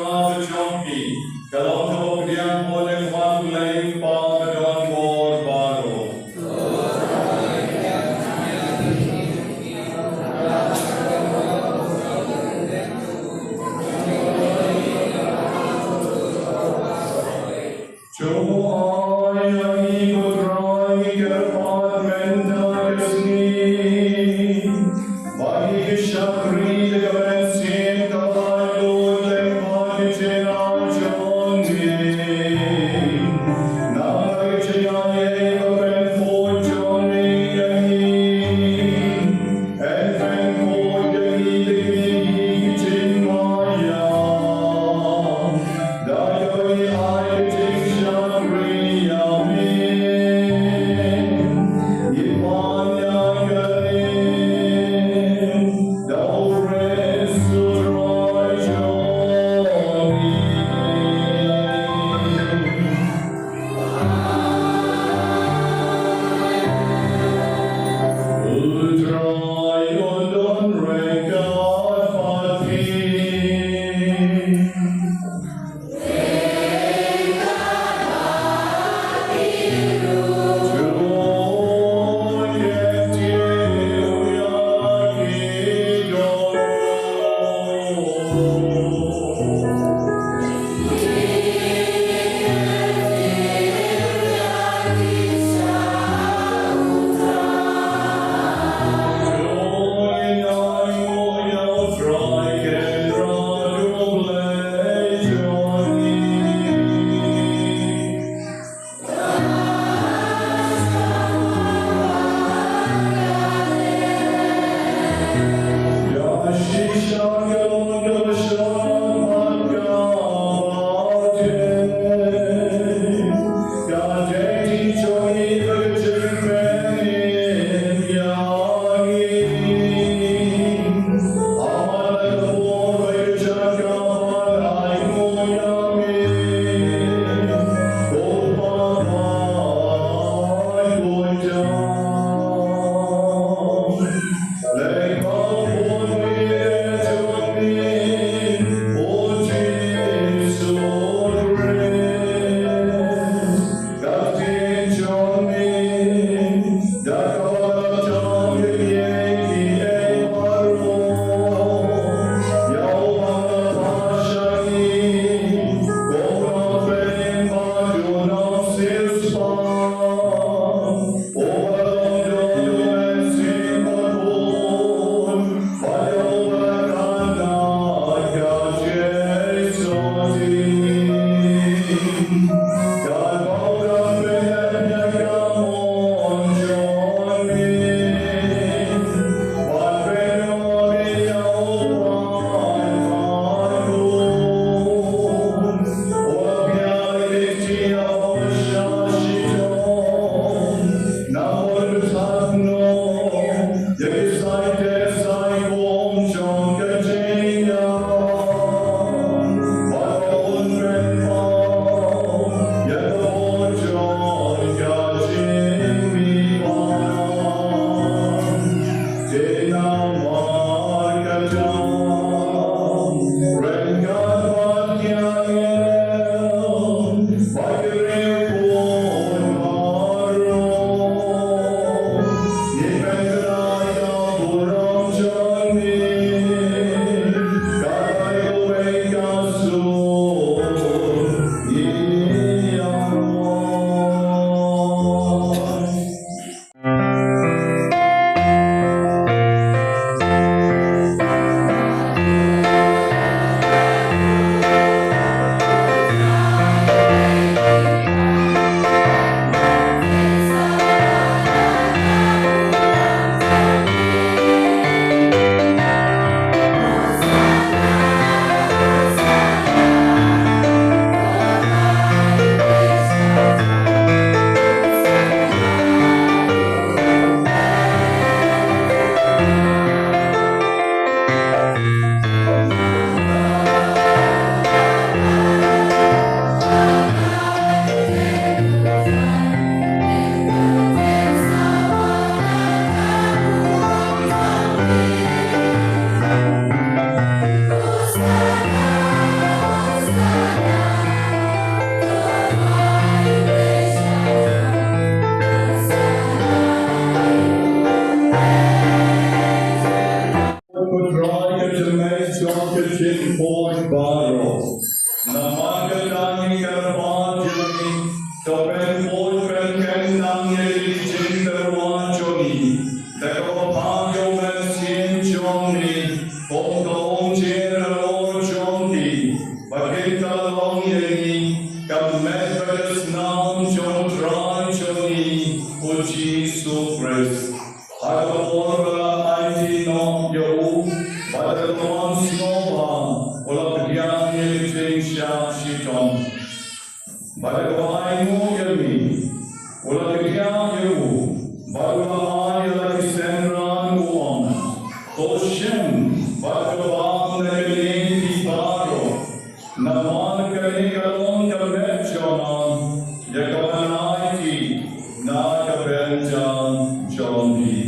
Ka jong phi ka long kaba pdiang bun ïa ka Blei Pa ka don bor baroh. To ai ïa ngi ko Trai ngi kyrpad mynta ka sngi ba ngi ki shakri da ka mynsiem kaba laitluid lyngba ki jingïarap jong ngi. Namar ka jingïaid bad ka pynbeit jong ngi ïa ngi. Hynrei ko ïa ngi da kine ki jingmaïa, da kaba ngi ai ka jingshakri ïa me. Ngi pan ïa kane da u Khrist u Trai jong ngi. jingshah shitom. Bad haba u la ainguh ïa me, u la kdiah ïa u, bad u la ai ïa la ki synran u ong, to shim bad to bam na kane phi baroh, namar kane ka long ka met jong nga, ïa ka ban ai na ka bynta jong phi.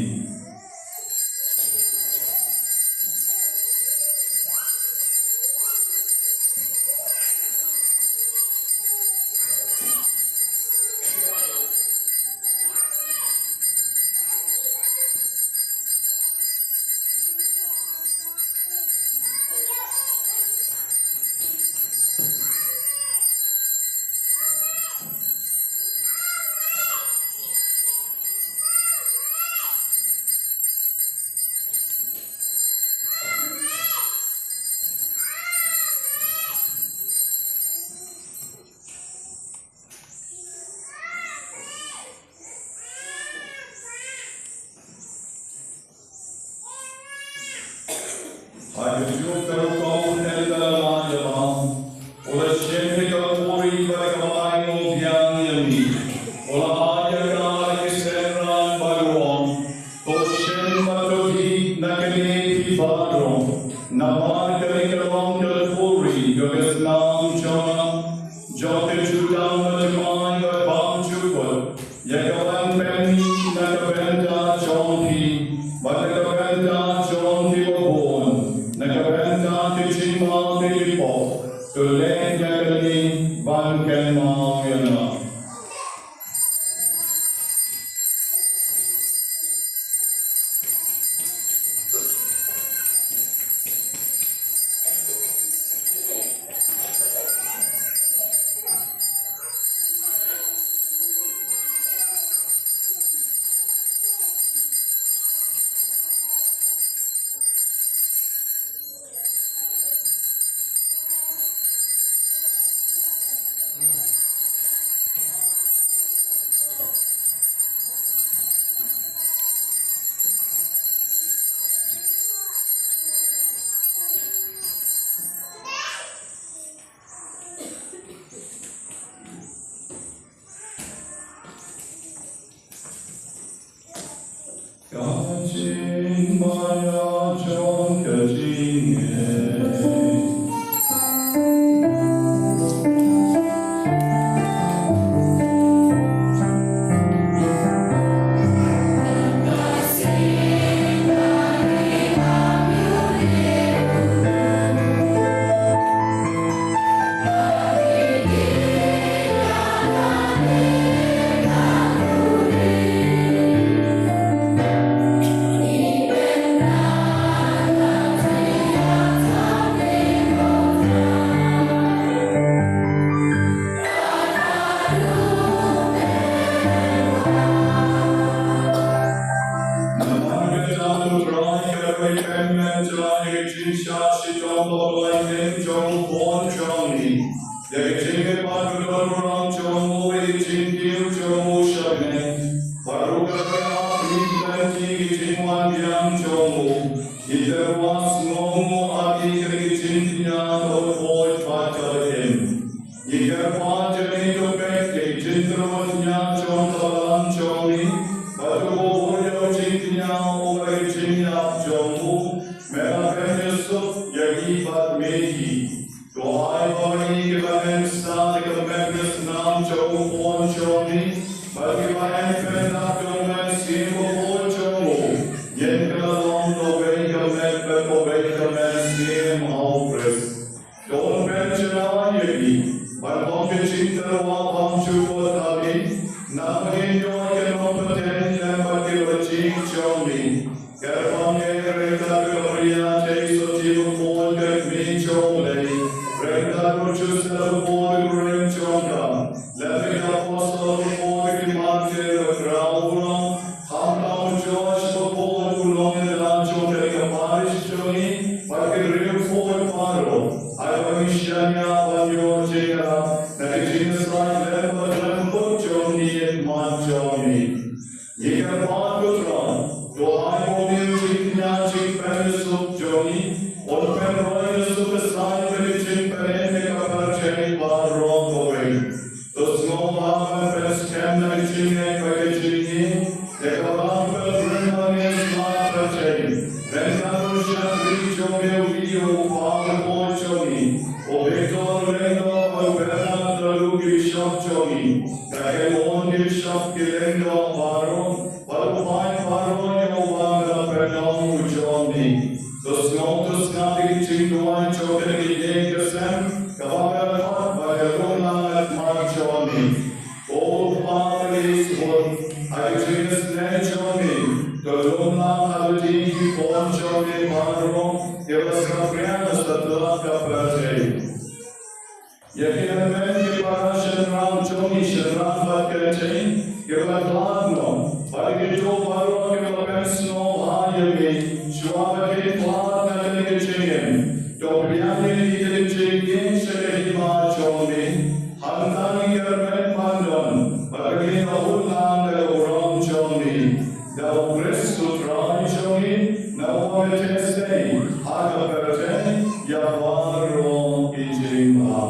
Ha kajuh ka rukom Elder Elijah Bam, u la shim ïa ka puri bad ka maïngoi biang ïa me. U la ai ïa ka la ki synran bad u ong, to shim bad to dih na kane phi baroh, namar kane ka long ka puri jong ka snam jong nga, jong ka jutang bad jumai bad bymjukut, ïa ka ban pynmih na ka bynta jong phi bad na ka bynta jong kiba bun, na ka bynta ki jingma ki jingpop. To leh ïa kane ban kynmaw ïa nga. Ka jingmaïa jong ka jingngeit. Namar kata, to Trai, ka dei ka jingshah shitom ba la ïeng jong u khun jong me, ïa ka jingkyrpad ka don burom jong u, ïa ka jingkiew jong u sha bneng. Bad ruh ka dei ha phi lynti ka jingwan biang jong u. Ïa ka ruh sngew u ha ki ka dei ka jingkñia kaba khuid bad kaba im. Ïa ka ruh jong ngi to peit ïa ka jingtyrwa jong ka balang jong ngi. Bad to buh ïa u jingkñia u bad ka jingïap jong u. Me la pynïasuk ïa ngi bad me hi. To ai ba ngi kiba ïeng sah ïa ka met ka snam jong u khun jong ngi, bad kiba ïeng pynlong ïa ka mynsiem bakhuid jong u, ngin kylla long kawei ka met bad kawei ka mynsiem ha u Khrist. To un pynshai ïa ngi ban long ka jingtyrwa bymjukut ha me, namar ngin ïoh ïa ka nongpyntngen lem bad kiba jing jong me. Kyrpang ïa ngi ryngkat ka Maria Joseph bakhuid ka kmie jong U Blei, ryngkat u Joseph bakhuid u khun jong ka, lem bad ki apostol bakhuid, ki martyr ba khraw u long, khamtam u George bakhuid u nongïada jong ka parish jong ngi, bad ki riewkhuid baroh, ai ba ngin shaniah ban ïoh jingïarap na ka jingïasaid lem bad lem bad jong ngi ïa ka met jong ngi. Ngi kyrpad ko Trai, to ai ba une u jingkñia jingpynïasuk jong ngi un pynroi ïa ka suk ka saiñ bad ka jingpynim ïa ka Ïa ki hynmen ki para shynrang jong ngi, shynrang bad kynthei kiba la khlad noh, bad ïa kito baroh kiba la pynsngewbha ïa me shuwa ba ki khlad na kane ka jingim, to pdiang ïa ki da ka jingngeit sha ka hima jong me. Hangta ngi kyrmen ban don bad ba ngin ïa hun lang da ka burom jong me. Da U Khrist U Trai jong ngi, na uba me theh sei ha ka pyrthei ïa baroh ki jingbha.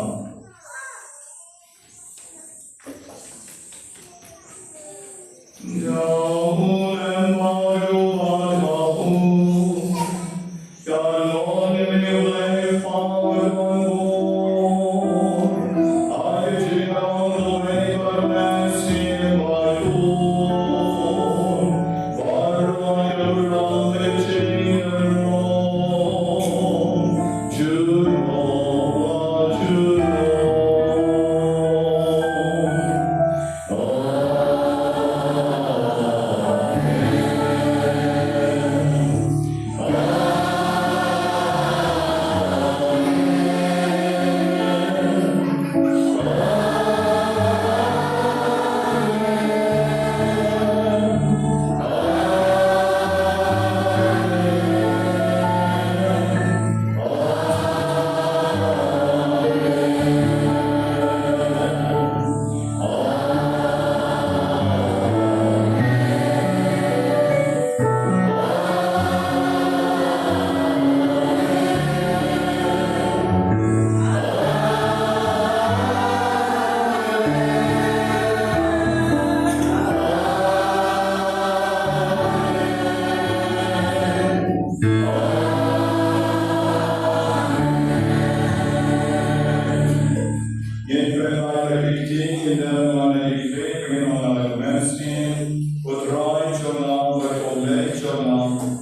Ngin pynlait ïa ki kti, ngin ïa pynlait ïa ki kti, ngin ong la ka mynsiem, U Trai jong nga, U Blei jong nga,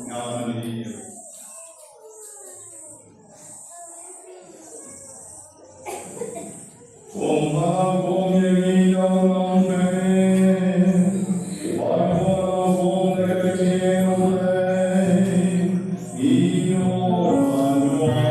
nga mane ïa u. Kumba kum ïa ngi nong nong phi, bad kumba kum da ka ktien U Blei, ngi ïoh ban duwai.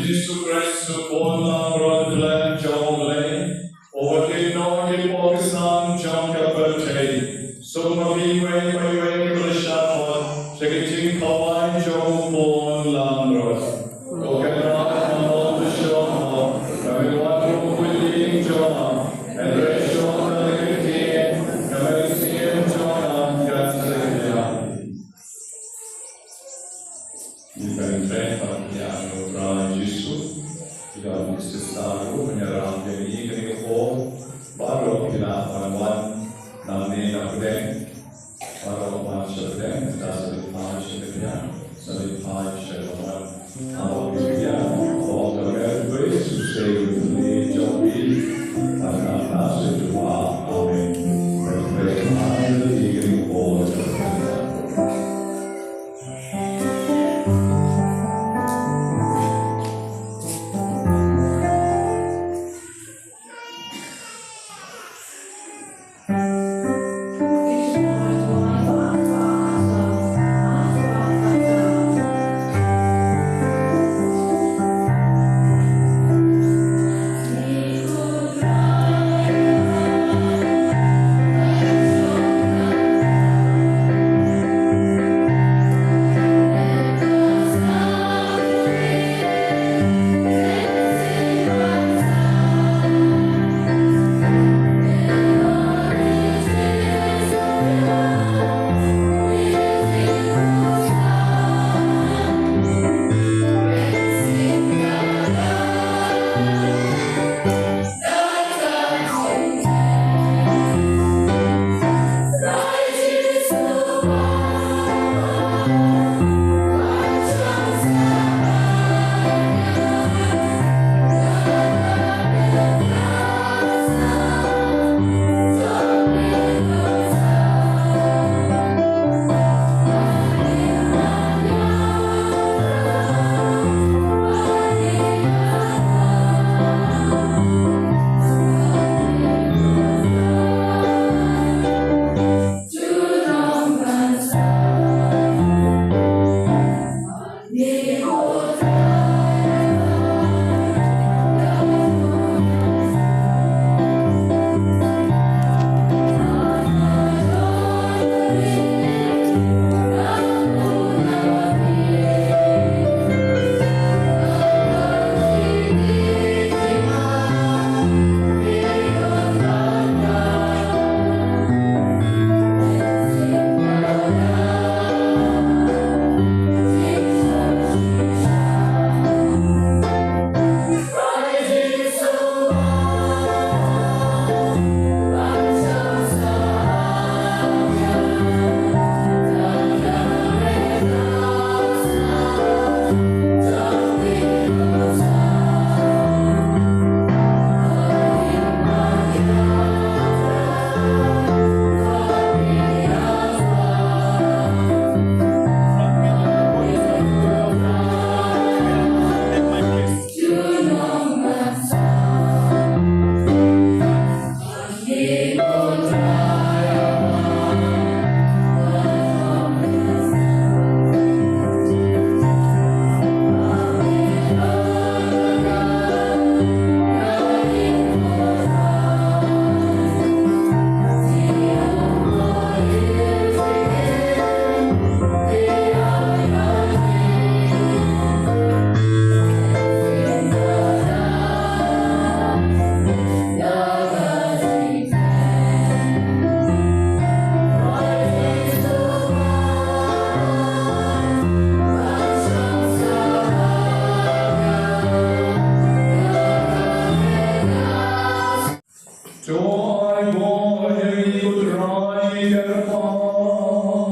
Jisu Khrist, u Khun langbrot Blei jong U Blei, uba kynnoh ïa ki paw ki snam jong ka pyrthei, suk ma phi iwei pa iwei kiba la shah mut sha ki jingkhawai jong u Khun langbrot. Ko Kynrad, mano ba shong mo, ka mut wat ruh u ïing jong nga, hynrei shong da ka ktien, ka mynsiem jong nga kan sa khñiang. Ngi pyntrei ban pynïaid ïa u Trai Jisu. Ki don ki sister ruh ban ïarap ïa ngi, kane ka por baroh ki lah ban wan nangne na pdeng. Baroh wan sha pdeng, da sa leit phai sha ka thiang, sa leit phai sha ka wan. Baroh ki thiang, for the very grace to stay with me, jong phi, ban nang na sha ka wan. Amen. Pyntrei ban pynïaid ïa ngi, kane ka por. Ai Bawi, ko Trai, kyrpad.